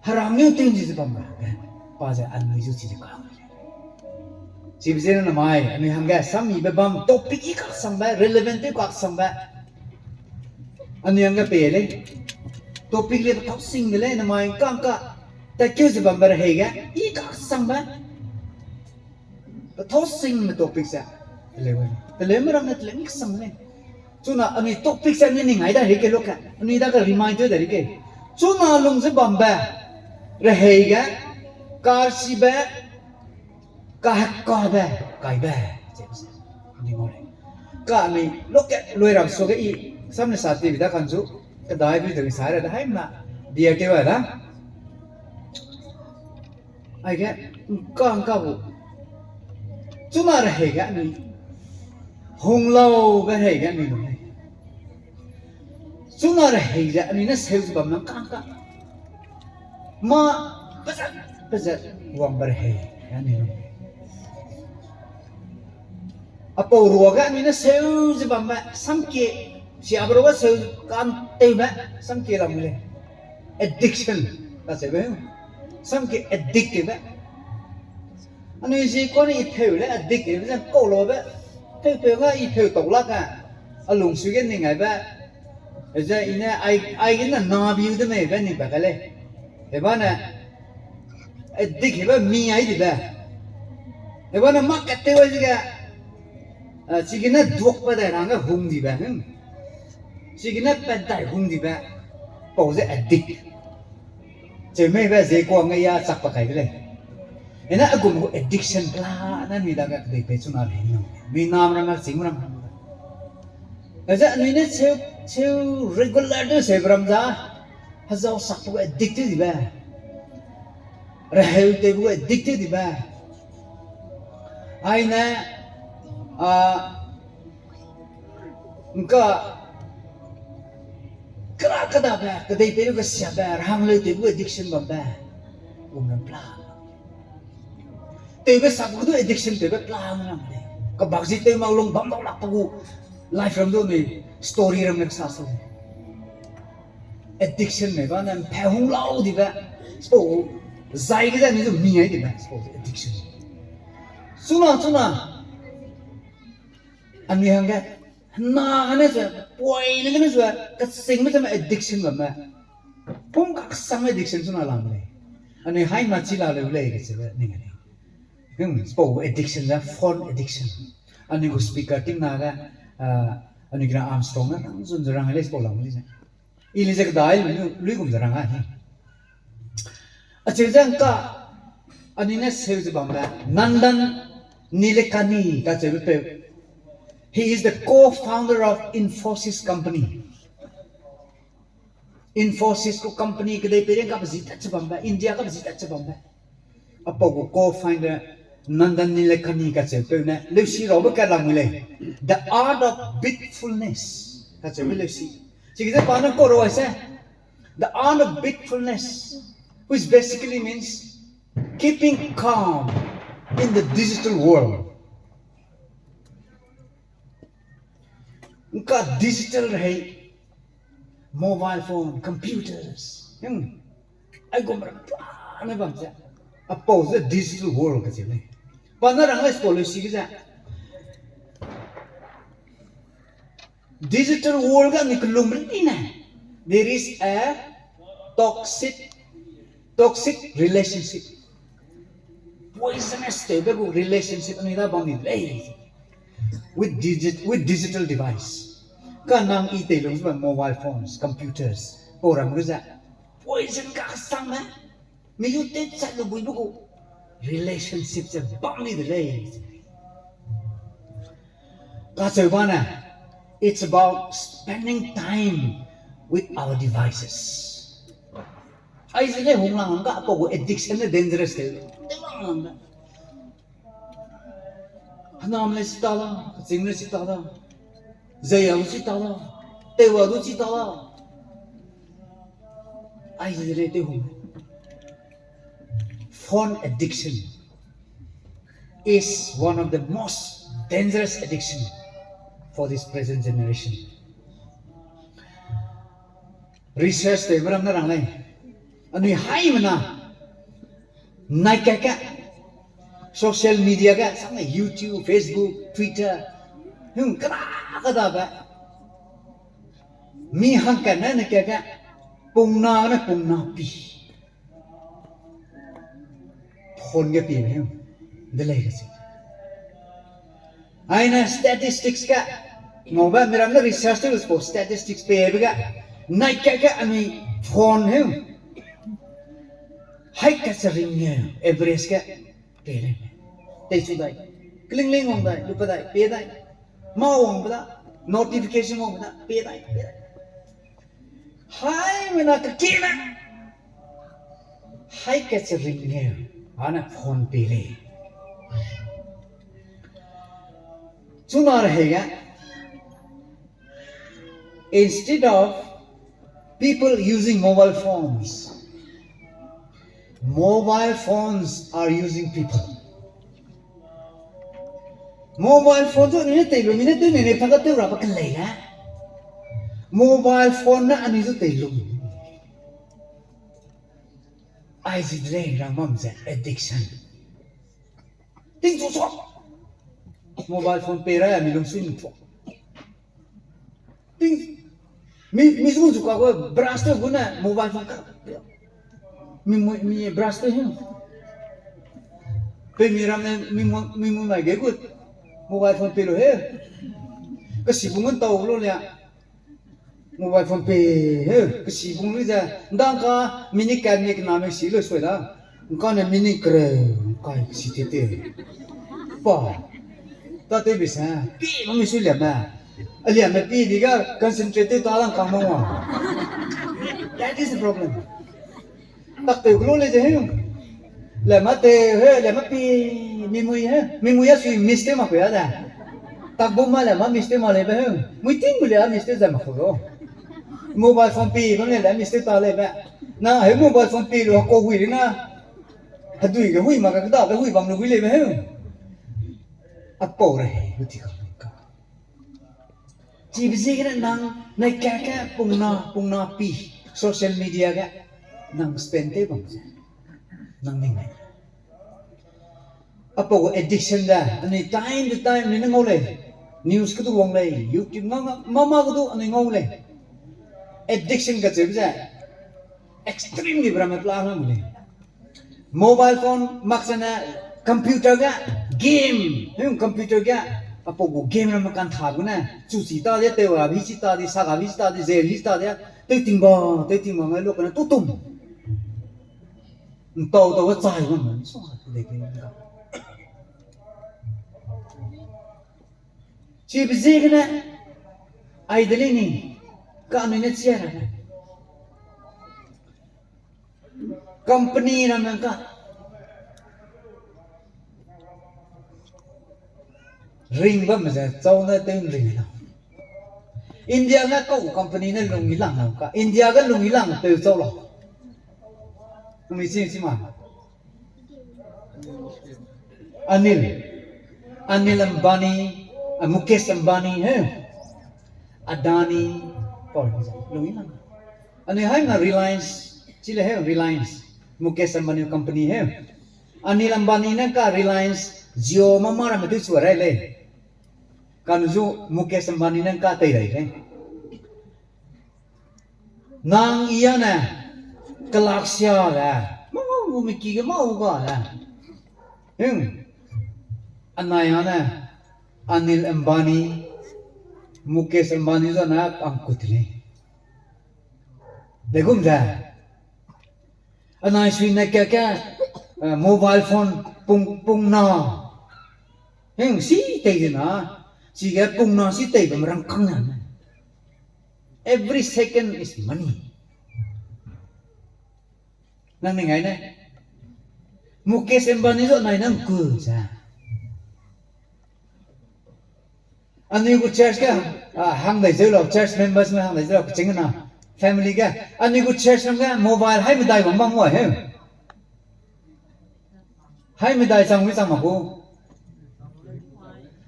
Hera ngeu tew ni ze bam ra ge. Pa ze anui zu chi ze ka. Chibe zene namai, anui hangge sammibe bam topic i kaksangbe, relevant tew kaksangbe. Anui hangge pei lei. Topic le petâu sing de lei namai kangka. Tatkeu ze bambe rehei ge, i kaksangbe. Petâu singme topic ze. Teleu, teleume ramme teleu mi kasang lei. Chuna anui topic ze anui ning ai da rike loke. Anui dage remind tew da rike. Chuna lung ze bambe. Rehei ge. Karchibe. Kahekabe. Kaibe. Ze, ze. Anui ngau lei. Ka anui loke loi ram suage i. Samne sa tibi da kan zu. Kedai bi de sa ra da haimna. Bia tew ai da. Aige, ngka ngka gu. Chuna rehei ge anui. Hunglaube rehei ge anui lung lei. Chuna rehei ze anui ne seu ze bam nang kangka. Mâ pezat, pezat wangbe rehei ge anui lung lei. Apau ruage anui ne seu ze bambe samkie, siabe ruage seu kantewbe samkie lam lei. Addiction, kacheube. Samkie addict tewbe. Anui zi kane i pheu lei addict tewbe ze kau laube. Pheu pheu ga i pheu tau lak a. A lungsui ge ning aibe. Ze i ne ai, aigene na biu de meibe ning pa ka lei. Hebane addict hebe mi ai dibe. Hebane mâ katew ai zege, chigene duakbe dai ra hangge hung dibe. Chigene pat dai hung dibe, pau ze addict. Cheu mei be ze kuang ge ya chak pa kai de lei. Ene a gum gu addiction pela ne mi dage kedei pei chuna le nang. Mi nam ram a ching ram. Eze anui ne cheu, cheu regular de se ram za. Hezau sak gu addict dibe. Reheu te gu addict dibe. Aine, a, ngka, kera kadabe, kedei pei lu kesiabe, rahang leu te gu addiction bambe. Gum ram pela. Tewbe sak gu du addiction tewbe pela nang de. Kebak zi tew mak lung bam dau lak pe gu life ram du anui story ram ne kesa se. Addiction mei ba ne mpe hung lau dibe. Sipau zai ge ze anui du mi ai dibe. Sipau addiction. Chuna, chuna. Anui hangge, hena gene zua, poine gene zua, kachingme teme addiction bamme. Pum kaksangme addiction chuna lam lei. Anui haima chi la leu lei kecheube ning lei. Hmm, sipau addiction ze phone addiction. Anui gu speaker ting na ge, ah, anui kina Armstrong ne nang zun ze rang lei sipau lam lei ze. I lei ze kedai lui, lui gum ze rang a hi. Acheu ze ngka, anui ne seu ze bambe, Nandan Nilekani kacheube peu. He is the co-founder of Infosys company. Infosys gu company kedei pei riang kabe zi tat che bambe, India kabe zi tat che bambe. Apau gu co-founder Nandan Nilekani kacheupeu ne leusi raube kat lamui lei. The Art of Bitfulness kacheube leusi. Chige ze pa ne kau rau ai se. The Art of Bitfulness, which basically means keeping calm in the digital world. Ngka digital rehei, mobile phone, computers, hmm, aigum ra pa ne bam ze, apau ze digital world kacheu lei. Pa ne rang lei sipau leusi ge ze. Digital world ga ni kelum ri ne. There is a toxic, toxic relationship. Poisonous tewbe gu relationship anui da bam ni lei. With digit, with digital device. Ka nang i teilung ze ba mobile phones, computers, pau ram ge ze. Poison kaksangme. Mi zu tewchat lu buibe gu relationship ze bam ni de lei. Kacheu ba ne, it's about spending time with our devices. Aize lei hung lang ga, apau gu addiction ne dangerous tew. Tew lang lang da. Henam le si ta la, keching le si ta la. Zeiya lu si ta la. Tewwa du si ta la. Aize lei tew hung. Phone addiction is one of the most dangerous addiction for this present generation. Research tewbe ram ne rang lei. Anui haimena. Nai kat ge. Social media ge, samne YouTube, Facebook, Twitter. Hung kera kadabe. Mi hangkatne ne kat ge. Pungna ne pungna pi. Phone ge piebe hung. De lei kacheu. Aine statistics ge, ngaube miram ne research tew sipau statistics pebe ge, nai kat ge anui phone heu. Hai kat se ring ngeu, average ge, pe lei. Teichu dai, klingling wang dai, lupa dai, pe dai. Mâ wangbe da, notification wangbe da, pe dai, pe dai. Haimena kekieme. Hai kat se ring ngeu, ane phone pe lei. Chuna rehei ge, instead of people using mobile phones, mobile phones are using people. Mobile phone chu anui ne tei lu, mi ne tew nei nei tak tew ra ba kelei le. Mobile phone ne anui zu tei lu. Aize de lei rang bam ze addiction. Tingchu chu. Mobile phone pei ra mi lungsui ni chu. Ting, mi, mi zu zu ka gu brush tew gu ne mobile phone ka. Mi, mi, mi brush tew hin. Pe mi ram ne mi mu, mi mu mai ge gu mobile phone pei lu he. Kesi bu ngun tau lu lia. Mobile phone pi, he, kesi bung lui ze, ndang ka, mini kat mi kena me si lui sui da. Ngka ne mini kere, ngkai si tete. Pa, ta te bi se, pi ma mi sui liam me. A liam me pi di ga concentrate ta lang kang mang wa. That is the problem. Tak te gulo le ze he. Le ma te he, le ma pi, mi mui he. Mi mui a sui mistake ma pe a da. Tak bu ma le ma mistake ma le be he. Mui ting bu le a mistake ze ma ko lo. Mobile phone pi bam le le mistake ta le be. Na he mobile phone pi lo ko hui le na. Hedui ge hui ma ka da ge hui bam lu hui le be he. A pau re he, lu ti ka ka. Chibe ziegene nang nai ka ke pungna, pungna pi, social media ge nang spend tew bam ze, nang ning lei. Apau gu addiction da, anui time to time anui ne ngau lei, news kedu wang lei, YouTube ngau, mama kedu anui ngau lei. Addiction kacheube ze, extremely bra me pla ngam lei. Mobile phone mak zene computer ge game, hung computer ge, apau gu game ramme kan tha gu ne, chu chi ta de, tew a bi chi ta de, sa ga bi chi ta de, ze bi chi ta de, tew ting ba, tew ting ba ngai lo kane tu tum. Ntau tau ge chai bam, so de ke. Chibe ziegene, ai de lei ni, ka anui ne chia ra ne. Company ramme ka ring bam ze chau ne tew ring la. India ne kau company ne lung i lang lau ka. India ge lung i lang tew chau lau. Anui chi chi ma. Anil. Anil Ambani, a, Mukesh Ambani, he. Adani, pau, lung i lang. Anui hai nga Reliance, chi le he Reliance. Mukesh Ambani company he. Anil Ambani ne ka Reliance, Jio mama ramme tew chu rai lei. Kanu zu Mukesh Ambani ne ka tei rai lei. Nang i a ne, kelaksia le, mâ gu miki ge mâ gu ga le. Hing, anai a ne, Anil Ambani, Mukesh Ambani zane kangkut lei. Degum ze, anai sui ne ka ke, eh, mobile phone pung, pung na. Hing, si tei de na, chige pung na si tei bam rangkâng ne. Every second is money. Nang ning ai ne. Mukesh Ambani zu nai nang ku ze. Anui gu church ge, ah, hang dai zeu lau, church members me hang dai zeu lau, keching na, family ge. Anui gu church nam ge mobile hai medai bam bam wa he. Hai medai chang wi chang ma gu.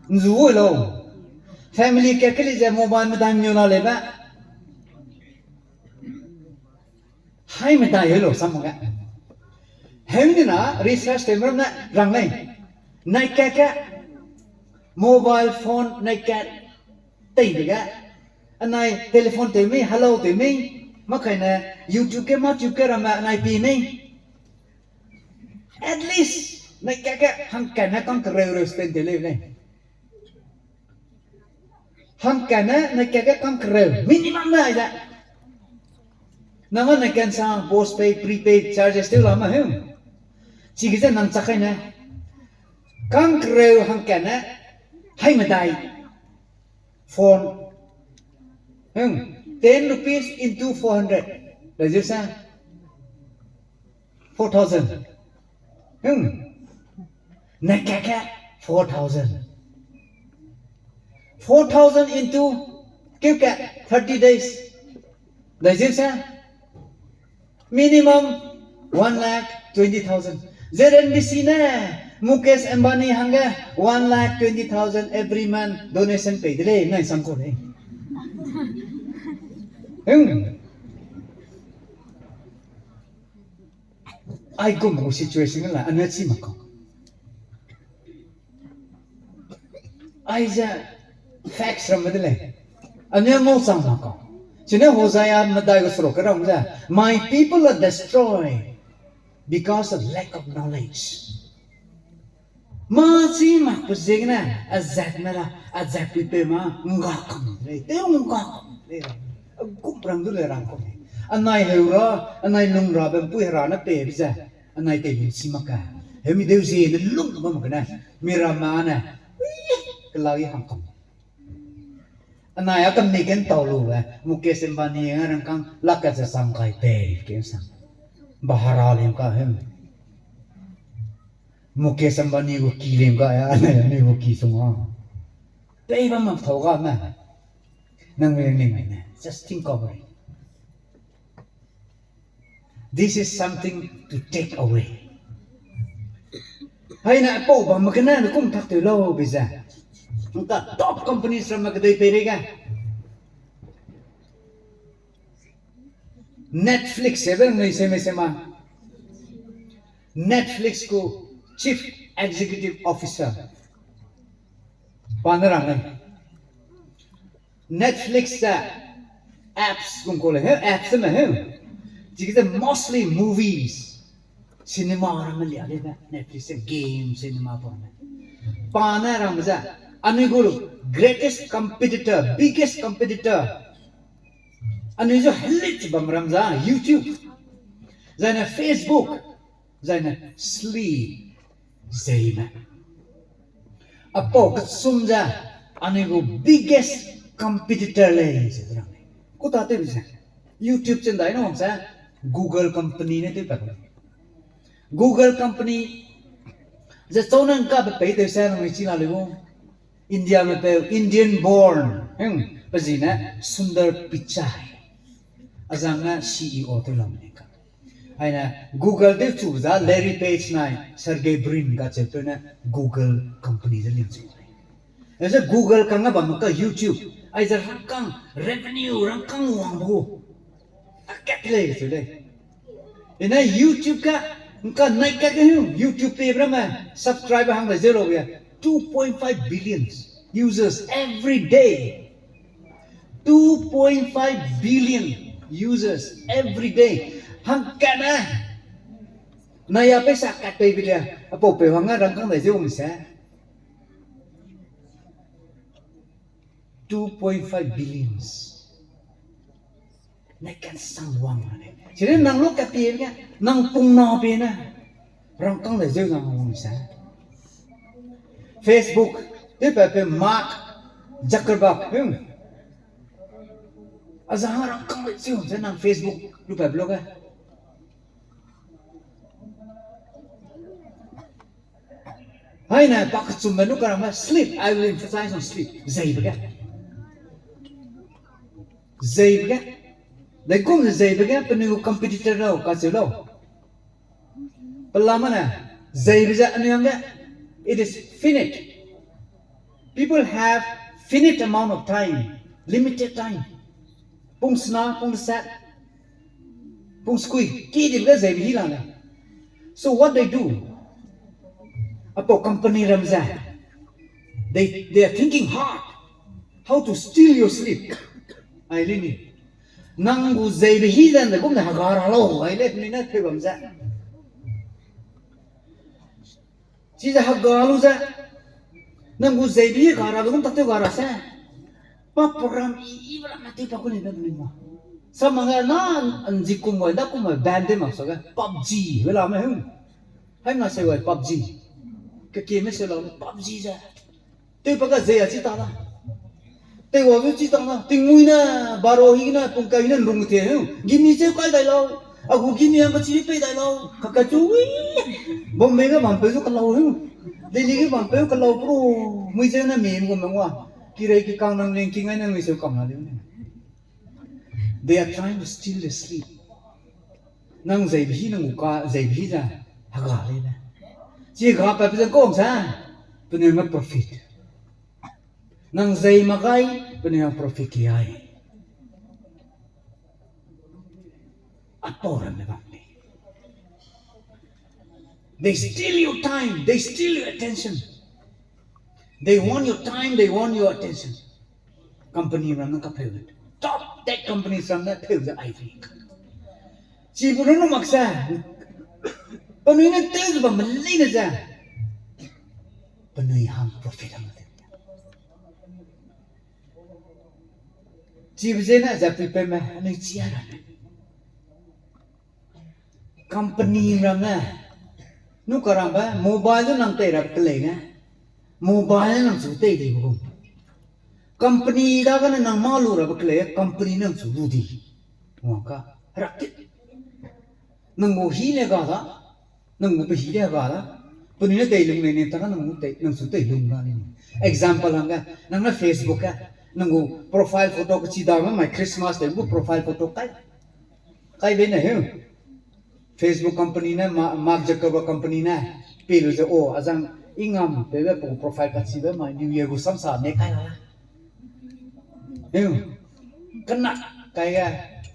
Nzu wi lau. Family kat keli ze mobile medai mneu la lei be. Hai medai heu lau sam ge. Heu ni na research tew ram ne rang lei. Nai kat ke mobile phone nai kat tei de ge. Anai telephone tew mei, hello tew mei. Makaine YouTube ke, ma YouTube ke ramme anai pi mei. At least nai kat ke hangkat ne kang kereu reu spend tew lei lei. Hangkat ne nai kat ke kang kereu minimum ne ai ze. Nang a nai kat sang postpaid, prepaid charges tew la ma heu. Chige ze nang chak kai ne. Kang kereu hangkat ne hai medai phone. Hmm, ten rupees into four hundred. Dai zeu sa? Four thousand. Hmm. Nai kat ke four thousand. Four thousand into keu kat thirty days. Dai zeu sa? Minimum one lakh twenty thousand. Z N B C ne Mukesh Ambani hangge one lakh twenty thousand every month donation pei de lei, nai sam kau lei. Hmm. Aigum gu situation la, anui chi mak kau. Aize facts ramme de lei. Anui ngau chang mak kau. Chine Hosea medai gu seruk ke ram ze, My people are destroyed because of lack of knowledge. Mâ chi mak pe ziegene, azatme la, azatpuipeu ma, ngga kam de lei, tew ngga kam de lei. Gum rang du le rang ku. Anai heu ra, anai lung ra bempui hera ne pe be ze. Anai tei lung si mak ka. Heu mi deu zie ne lung ba mak ne. Mi ra ma ne. Ui, kela i hang kam. Anai a kam ni ken tau lu e. Mukesh Ambani a rangkang lak ka ze sang kai pe ke sang. Bahara lem ka hem. Mukesh Ambani gu ki lem ga ya, anai mi gu ki sung a. Pei bam mak thau ga me. Nang mi ning ne, just think over it. This is something to take away. Hai na pau bam mak kena ne kum thak teu lau be ze. Nta top companies ram mak kedei pei rei ga. Netflix ebe nui seme sema. Netflix gu Chief Executive Officer. Pa ne rang lei. Netflix ze apps kum ko lei, he, apps me he. Chige ze mostly movies, cinema ramme lia lei be, Netflix ze game, cinema pa ne. Pa ne rang ze, anui gu greatest competitor, biggest competitor. Anui zu helit bam ram za YouTube, zaine Facebook, zaine sleep, zeime. Apau kechum ze, anui gu biggest competitor lei ze rang lei. Kuta tewbe ze, YouTube chen dai na wang ze, Google company ne tewpat ku lei. Google company ze chau ne ngkabe pei tew se nangnui chi la leu gu. Indiame peu Indian born, hmm, pe zi ne Sundar Pichai. Azang ne C E O tew lam ne ka. Aine Google tew chu za Larry Page nai Sergey Brin kacheupeu ne Google company ze ling chu lei. Ze Google kangge bam ka YouTube, aize rangkang revenue rangkang wangbe gu. A kat lei kacheu lei. Ine YouTube ka, ngka nai kat ge hu, YouTube pei ramme, subscribe hang lei zeu lau ge, two point five billion users every day. Two point five billion users every day. Hangkat ne, nai ya peisa kat pei bi le, apau peu hangge rangkang lei zeu mi se. Two point five billions. Ne kan sang wang ne. Chine nang lu ka pie ge, nang pung na pie ne. Rangkang lei zeu nang wang se. Facebook, tewpat pe Mark Zuckerberg, hmm. Azang rangkang lei zeu se nang Facebook lu pat blog e. Haine, pa kechumbe nu karangbe sleep, I will emphasize on sleep. Zeibe ge. Zeibe ge. Dai gum ze zeibe ge, penui gu competitor lau, kacheu lau. Pelama ne, zeibe ze anui hangge, it is finite. People have finite amount of time, limited time. Pung sena, pung deset, pung sekui, kedibe ge zeibe hi la lei. So what they do? Apau company ram ze, they, they are thinking hard how to steal your sleep. Ai lini. Nang gu zeibe hi ze nde gum ne hega ra lau, ai le penui ne pheu bam ze. Chize hega lu ze, nang gu zeibe hi ga rabe gum tak tew ga ra se. Pa program i, i be ramme tew pa ku ni be penui ma. Samang ge na, nji kum gai, da kum gai, ban tew mak sa ge, PUBG be la me hung. Haimna se gai PUBG. Kekieme se lau PUBG ze. Tewpa ka zei a chi ta na. Teiwa zu chi ta na. Tingmui ne, baro hi ne, pungkai ne, lung te hu. Gimi cheu kai dai lau. A gu gimi hang kachi pei dai lau. Kakachu wi. Bombay ge bampeu zu kalau hu. Delhi ge bampeu kalau pro. Mui cheu ne mi gu mengwa. Kirei kikang nang ling kingai ne mui cheu kam na leu ne. They are trying to steal the sleep. Nang zeibe hi nang gu ka, zeibe hi ze, hega lei ne. Chi hega pa pe ze kong sa, penui me profit. Nang zei mak gai, penui hang profit ki ai. Apau ramme bam lei. They steal your time, they steal your attention. They want your time, they want your attention. Company ram ne kapheu. Top tech companies ram ne pheu ze ai ri. Chi bu runu mak se. Penui ne tew ze bam leine ze. Penui hang profit hang te. Chibe zene ze puipeume anui chi a ramme. Company ramme, nu karambe mobile du nang tei ra kelei ne, mobile ne nang chu tei di gum. Company dagene nang mâ lu rabe kelei, company nang chu lu di. Wangka, herak ti. Nang gu hi le ga da, nang gu pe hi le ga da. Penui ne tei lung lei ne, ta ka nang gu tei, nang chu tei lung da ni. Example hangge, nang ne Facebook ge, nang gu profile photo kechidame mai Christmas tei gu profile photo kai. Kai bei ne heu. Facebook company ne, Ma-, Mark Zuckerberg company ne, pe lu ze, o, azang ingam peube pe gu profile kachibe mai New Year gu samsa ne kai la la. Heu, kena kai ge,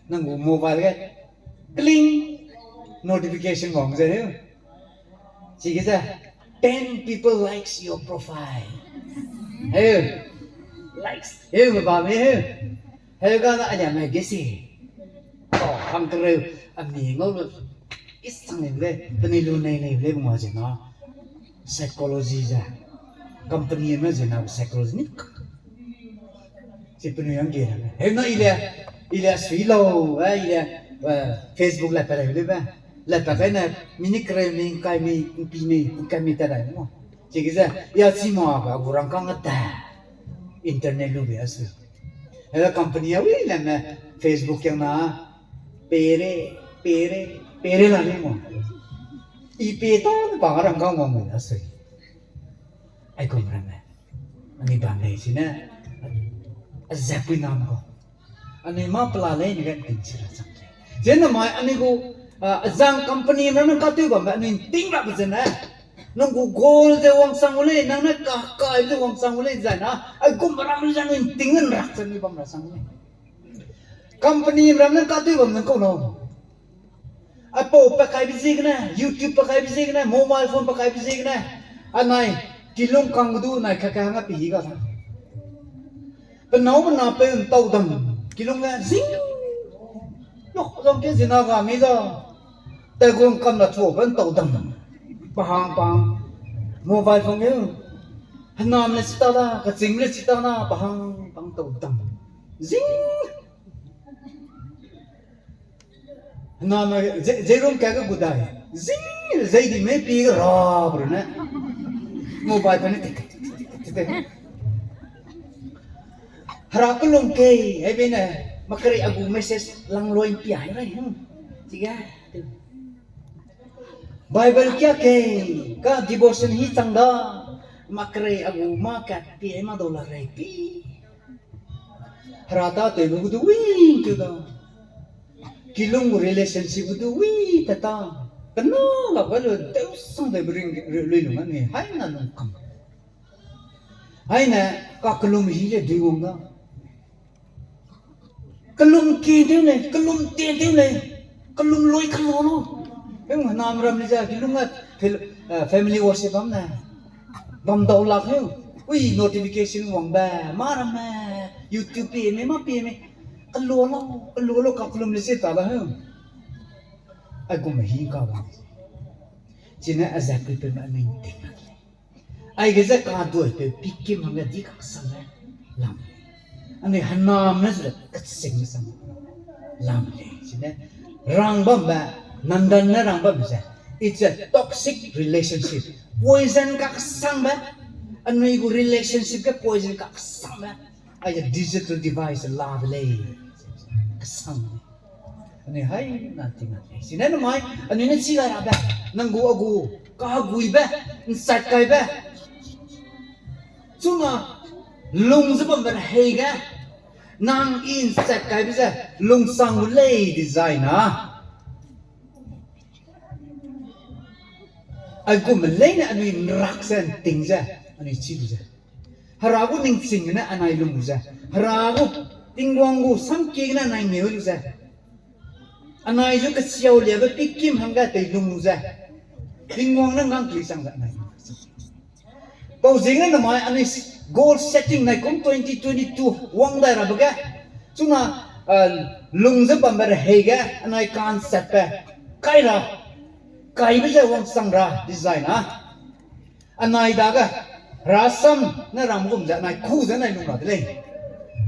nang gu mobile ge, cling, notification wang ze heu. Chige ze, ten people likes your profile. Heu, likes, heu, me ba me heu. Heu ga na a lia me ge si. O, hang kereu, a mi ngau lu, isang le, penui lu nei nei le bung a ze na. Psychology ze, company me ze na psychology ni. Chi penui hangge, heu na i le, i le sui lau, eh, i le, eh, Facebook le pa lei le be. Le pa kai ne, minute kereu mi, ngkai mi, ngpi mi, ngkai mi ta dai mo. Chige ze, ya chi ma ga, a gu rangkâng a ta. Internet lu be a sui. Hela company a wi le me Facebook kiang na, pere, pere, pere la ni mo. I pe ta ne pa rangkâng wang me a sui. Aigum ramme. Anui bam lei sine, a, a zepui nam gu. Anui mâ pela lei ne ge nting chi ra chang lei. Zene mai anui gu, a, azang company ramme katew bambe anui nting rabe zene. Nang gu goal ze wangsang gu lei, nang ne ka, kai ze wangsang gu lei zai na. Aigum ramme ze anui nting ne nrak ze anui bam ra sang gu lei. Company ramme katew bam nang kau lau. Apau pa kaibe ziegene, YouTube pa kaibe ziegene, mobile phone pa kaibe ziegene, anai, kilung kang du nai kaka hangge pe hi ga da. Pe nâu pe napeu ntau dam, kilung ge zing. Lok zong ke zina ga mi da. Taigum kam na thuabe ntau dam. Pahang pahang. Mobile phone ge. Henam le chita da, kaching le chita na, pahang pahang ntau dam. Zing. Name, ze-, zeirum ka ge gu dai. Zing, zei di me pi ge ra, bru ne. Mobile pa ne tik, tik, tik, tik, tik. Hera kelum kei, hebe ne, makerei a gu message lang loi pi ai rai, hmm. Chige, tu. Bible kia kei, ka devotion hi chang da, makerei a gu ma kat pi ai ma dau la rei pi. Hera tâtewbe gu du wi keu da. Kilung gu relationship gu du wi ta ta. Kena la ba lu deu sang debe ring, ri-, lui lung anui, hai na lung kam. Hai ne, kakellum hi le dui wang da. Kellum ki tew lei, kellum te tew lei, kellum loi kellum lu. Heng henam ram li ze, kilung a fam-, eh, family worship bam ne. Bam dau lak heu. Ui notification wangbe, mâ ramme, YouTube pi me, mâ pi me. Kellum lu, kellum lu, kakellum le se ta da heu. Aigum hi ka wang. Chine a zat pui pe me anui nting lak lei. Aige ze kaduipeu pikim hangge di kaksang le lam. Anui henam ne zu le kaching sam lam lei. Chine rang bambe, nandan ne rang bambe ze, it's a toxic relationship. Poison kaksangbe, anui gu relationship ge poison kaksangbe. Aige digital device la de lei. Kasang lei. Anui hai na ting a lei. Sine namai, anui ne chi gai rabe. Nang gu a gu, kaheguibe, nsat kaibe. Chuna, lung ze bambe hei ge. Nang i nsat kaibe ze, lungsang gu lei dizai na. Aigum leine anui nrak ze nting ze, anui chi lu ze. Hera gu ningching ne anai lung lu ze. Hera gu Tingwang gu samkie gene anai ngeu lu ze. Anai zu kesiau liabe pikim hangge tei lung lu ze. Tingwang ne ngang keli sang ze anai. Pau ziegene namai anui goal setting nai kum twenty twenty-two wang dai rabe ge. Chuna, ah, lung ze bambe rehei ge anai kansatbe. Kai ra, kaibe ze wangsang ra design a. Anai dage, rasam ne ram gum ze anai ku ze anai lung ra de lei.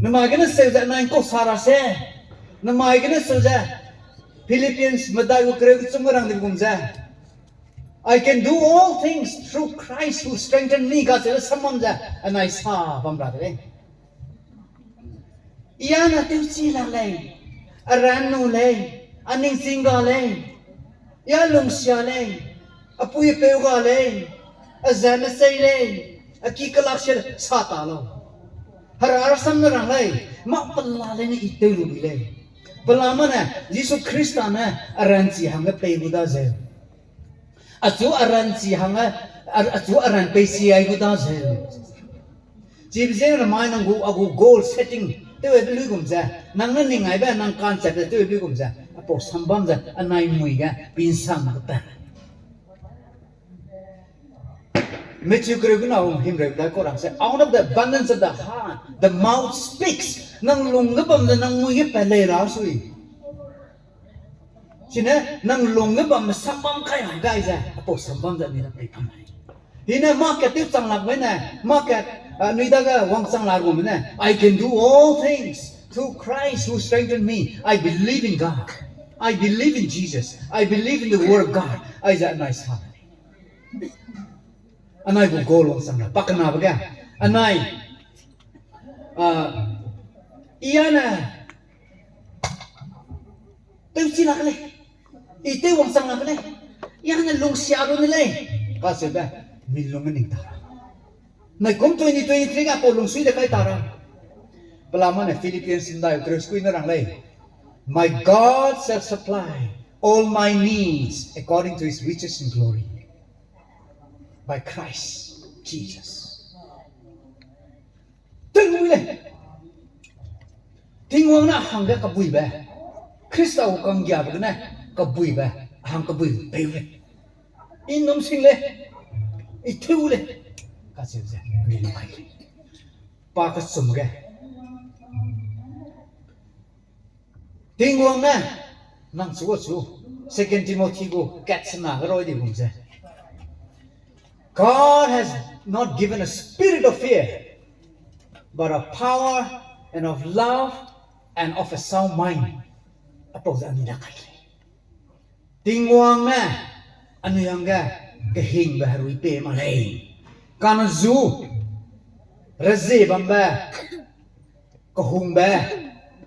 Namai gene seu ze anai kau sa ra se. Namai gene seu ze Philippians medai gu kereu kechum ge rang di gum ze, I can do all things through Christ who strengthen me, kacheu sam bam ze anai sa bam ra de lei. I a na tewchi lak lei, a ran nu lei, a ningching ga lei, i a lungsia lei, a pui a peu ga lei, a zeme sei lei, a ki kelak se sa ta lau. Hera rasam ne rang lei, mâ pela lei ne i tew lu bi lei. Pela mâ ne, Jisu Khrista ne a ranchi hangge pei gu da zeu. Achu a ranchi hangge, a, achu a ran pei si ai gu da zeu. Chibe ziegene mai nang gu, a gu goal setting tew be luigum ze, nang ne ning aibe, nang concept ze tew be luigum ze, apau sambam ze, anai mui ge, pinsang ge pa. Matthew kereu gena hung himreu da kau rang se, out of the abundance of the heart, the mouth speaks. Nang lung ge bam ze, nang mui ge pa lei ra sui. Chine, nang lung ge bamme sambam kai hang gai ze, apau sambam ze anui da pei kam lei. Hine, mâ kat tew chang lak me ne, mâ kat, a, anui dage wangchang lak gu me ne, I can do all things through Christ who strengthen me. I believe in God. I believe in Jesus. I believe in the word of God. Aize anai sa lei. Anai gu goal wangchang la, pakenabe ge. Anai, a, i a ne, tewchi lak lei. I tew wangchang lak lei. I a ne lungsia lu ne lei. Kacheube, mi lung ge ning ta ra. Nai kum twenty twenty-three ga pau lungsui de kai ta ra. Pela mâ ne Philippians ndai kereu sekui ne rang lei. My God shall supply all my needs according to his riches in glory by Christ Jesus. Tew lu lei. Tingwang ne hangge kabuibe, Khrista gu kanggiabe gene kabuibe, hang kabuibe pei lei. I num sing lei. I tew lei. Kacheu ze, mi mai lei. Pa kechum ge. Tingwang ne, nang chu a chu, Second Timothy gu kat sena ge roi di gum ze, God has not given a spirit of fear, but of power and of love and of a sound mind. Apau ze anui da kai lei. Tingwang ne anui hangge kehingbe herui pei mak lei. Kane zu, rezie bambe, kehungbe,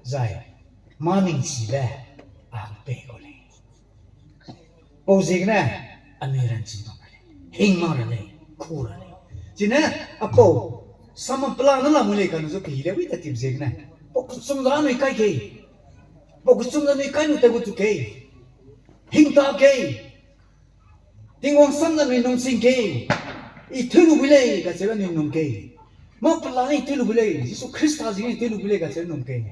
zai mâ ningchibe, a hang pei kau lei. Pau ziegene anui ranchi bam ra lei, hing mak ra lei, ku ra lei. Chine apau, samam pela ne lamui lei kane zu kehi lei wi ta tip ziegene. Pau kechum za anui kai kei. Pau kechum za anui kai nu ta gu tu kei. Hing ta kei. Tingwang sam ze anui num sing kei. I tew lu bui lei kacheube anui num kei. Mâ pela ne i tew lu bui lei, Jisu Khrista ziegene i tew lu bui lei kacheube num kei.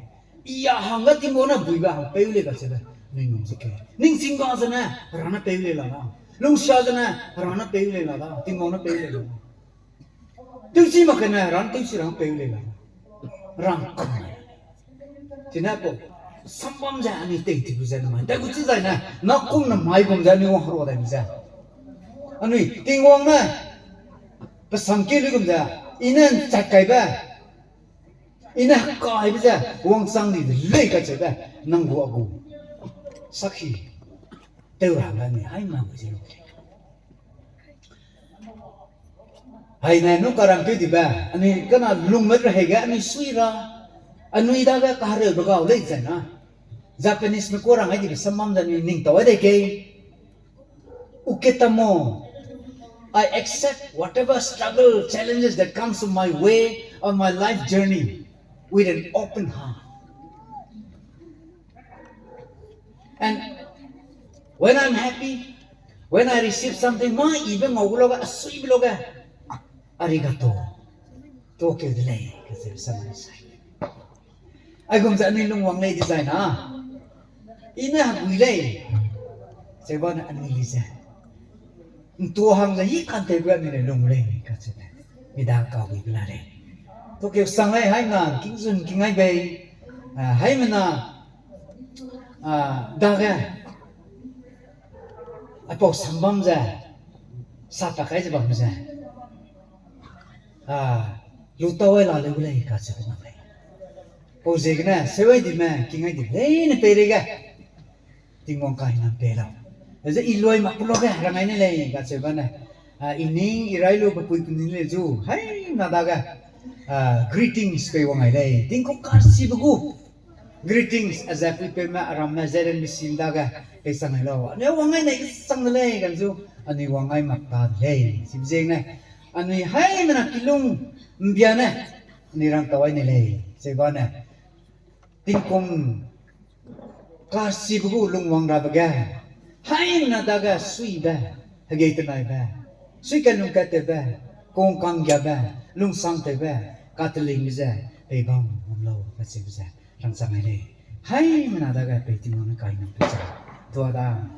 I a hangge Tingwang ne buibe hang pei lei kacheube anui num ze kei. Ningching ga zene, Hera ne pei lei la da. Lungsia zene, Hera ne pei lei la da. Tingwang ne pei lei la da. Tewchi mak kene, Hera ne tewchi rang pei lei la da. Rang kam lei. Chine pau, sambam ze anui tei ti lu ze namai dai gu chi zai ne, na kum namai gum ze anui wang herua dai mi ze. Anui, Tingwang ne, pe sam keu luigum ze, i ne nchat kaibe, i ne kaibe ze, wangchang di de lei kacheube, nang gu a gu. Sakhi, tew ra hangge anui haimena gu ze lu lei. Haine nu karangkeu dibe, anui kena lungme rehei ge anui sui ra, anui dage kahereube gau lei zai na. Japanese me ku rang ai dibe sambam ze anui ning tau ai dei kei. Uketamo, I accept whatever struggle, challenges that comes to my way on my life journey with an open heart. And when I'm happy, when I receive something, mâ ibe ngau gu lage, a suibe lage, arigato, tuakeu de lei, kacheube sam sai. Aigum ze anui lungwang lei dizai na, i ne hegui lei, cheu ba ne anui li ze, ntua hang ze hî kantewbe anui ne lung lei kacheube, mi da kaguibe la lei. Tuakeu sang lei haimena, kingzun king ai bei, a, haimena, a, dage, aipau sambam ze, sa pa kai ze bam ze, a, lu tau ai la leu lei kacheube nang lei. Pau ziegene, seuai dime, kingai di leine peireige, Tingwang kahinam pei lau. Ze i loi mak ku lage, rangai ne lei, kacheu bane. A, i ning, i rai lu, pepui peni le zu, haimena dage, a, greetings pei wang ai lei. Tingku kasibe gu greetings, a ze puipeume, aramme, ze renbe sim dage, pei sang ai lau. Anui wang ai nei kesang de lei, ganzu, anui wang ai mak ta de lei. Chibe ziegene, anui haimena kilung, mbiane, anui rang tau ai ne lei. Cheu bane, tingkum kasibe gu lungwang rabe ge, haimena dage suibe, hegei tenaibe, suikat lungkattewbe, kung kanggiabe, lungsangtewbe, katelingbe ze, pei bam bam lau kacheube ze, rangchang ai lei. Haimena dage pei Tingwang ne kahinam pei chang. Tuada.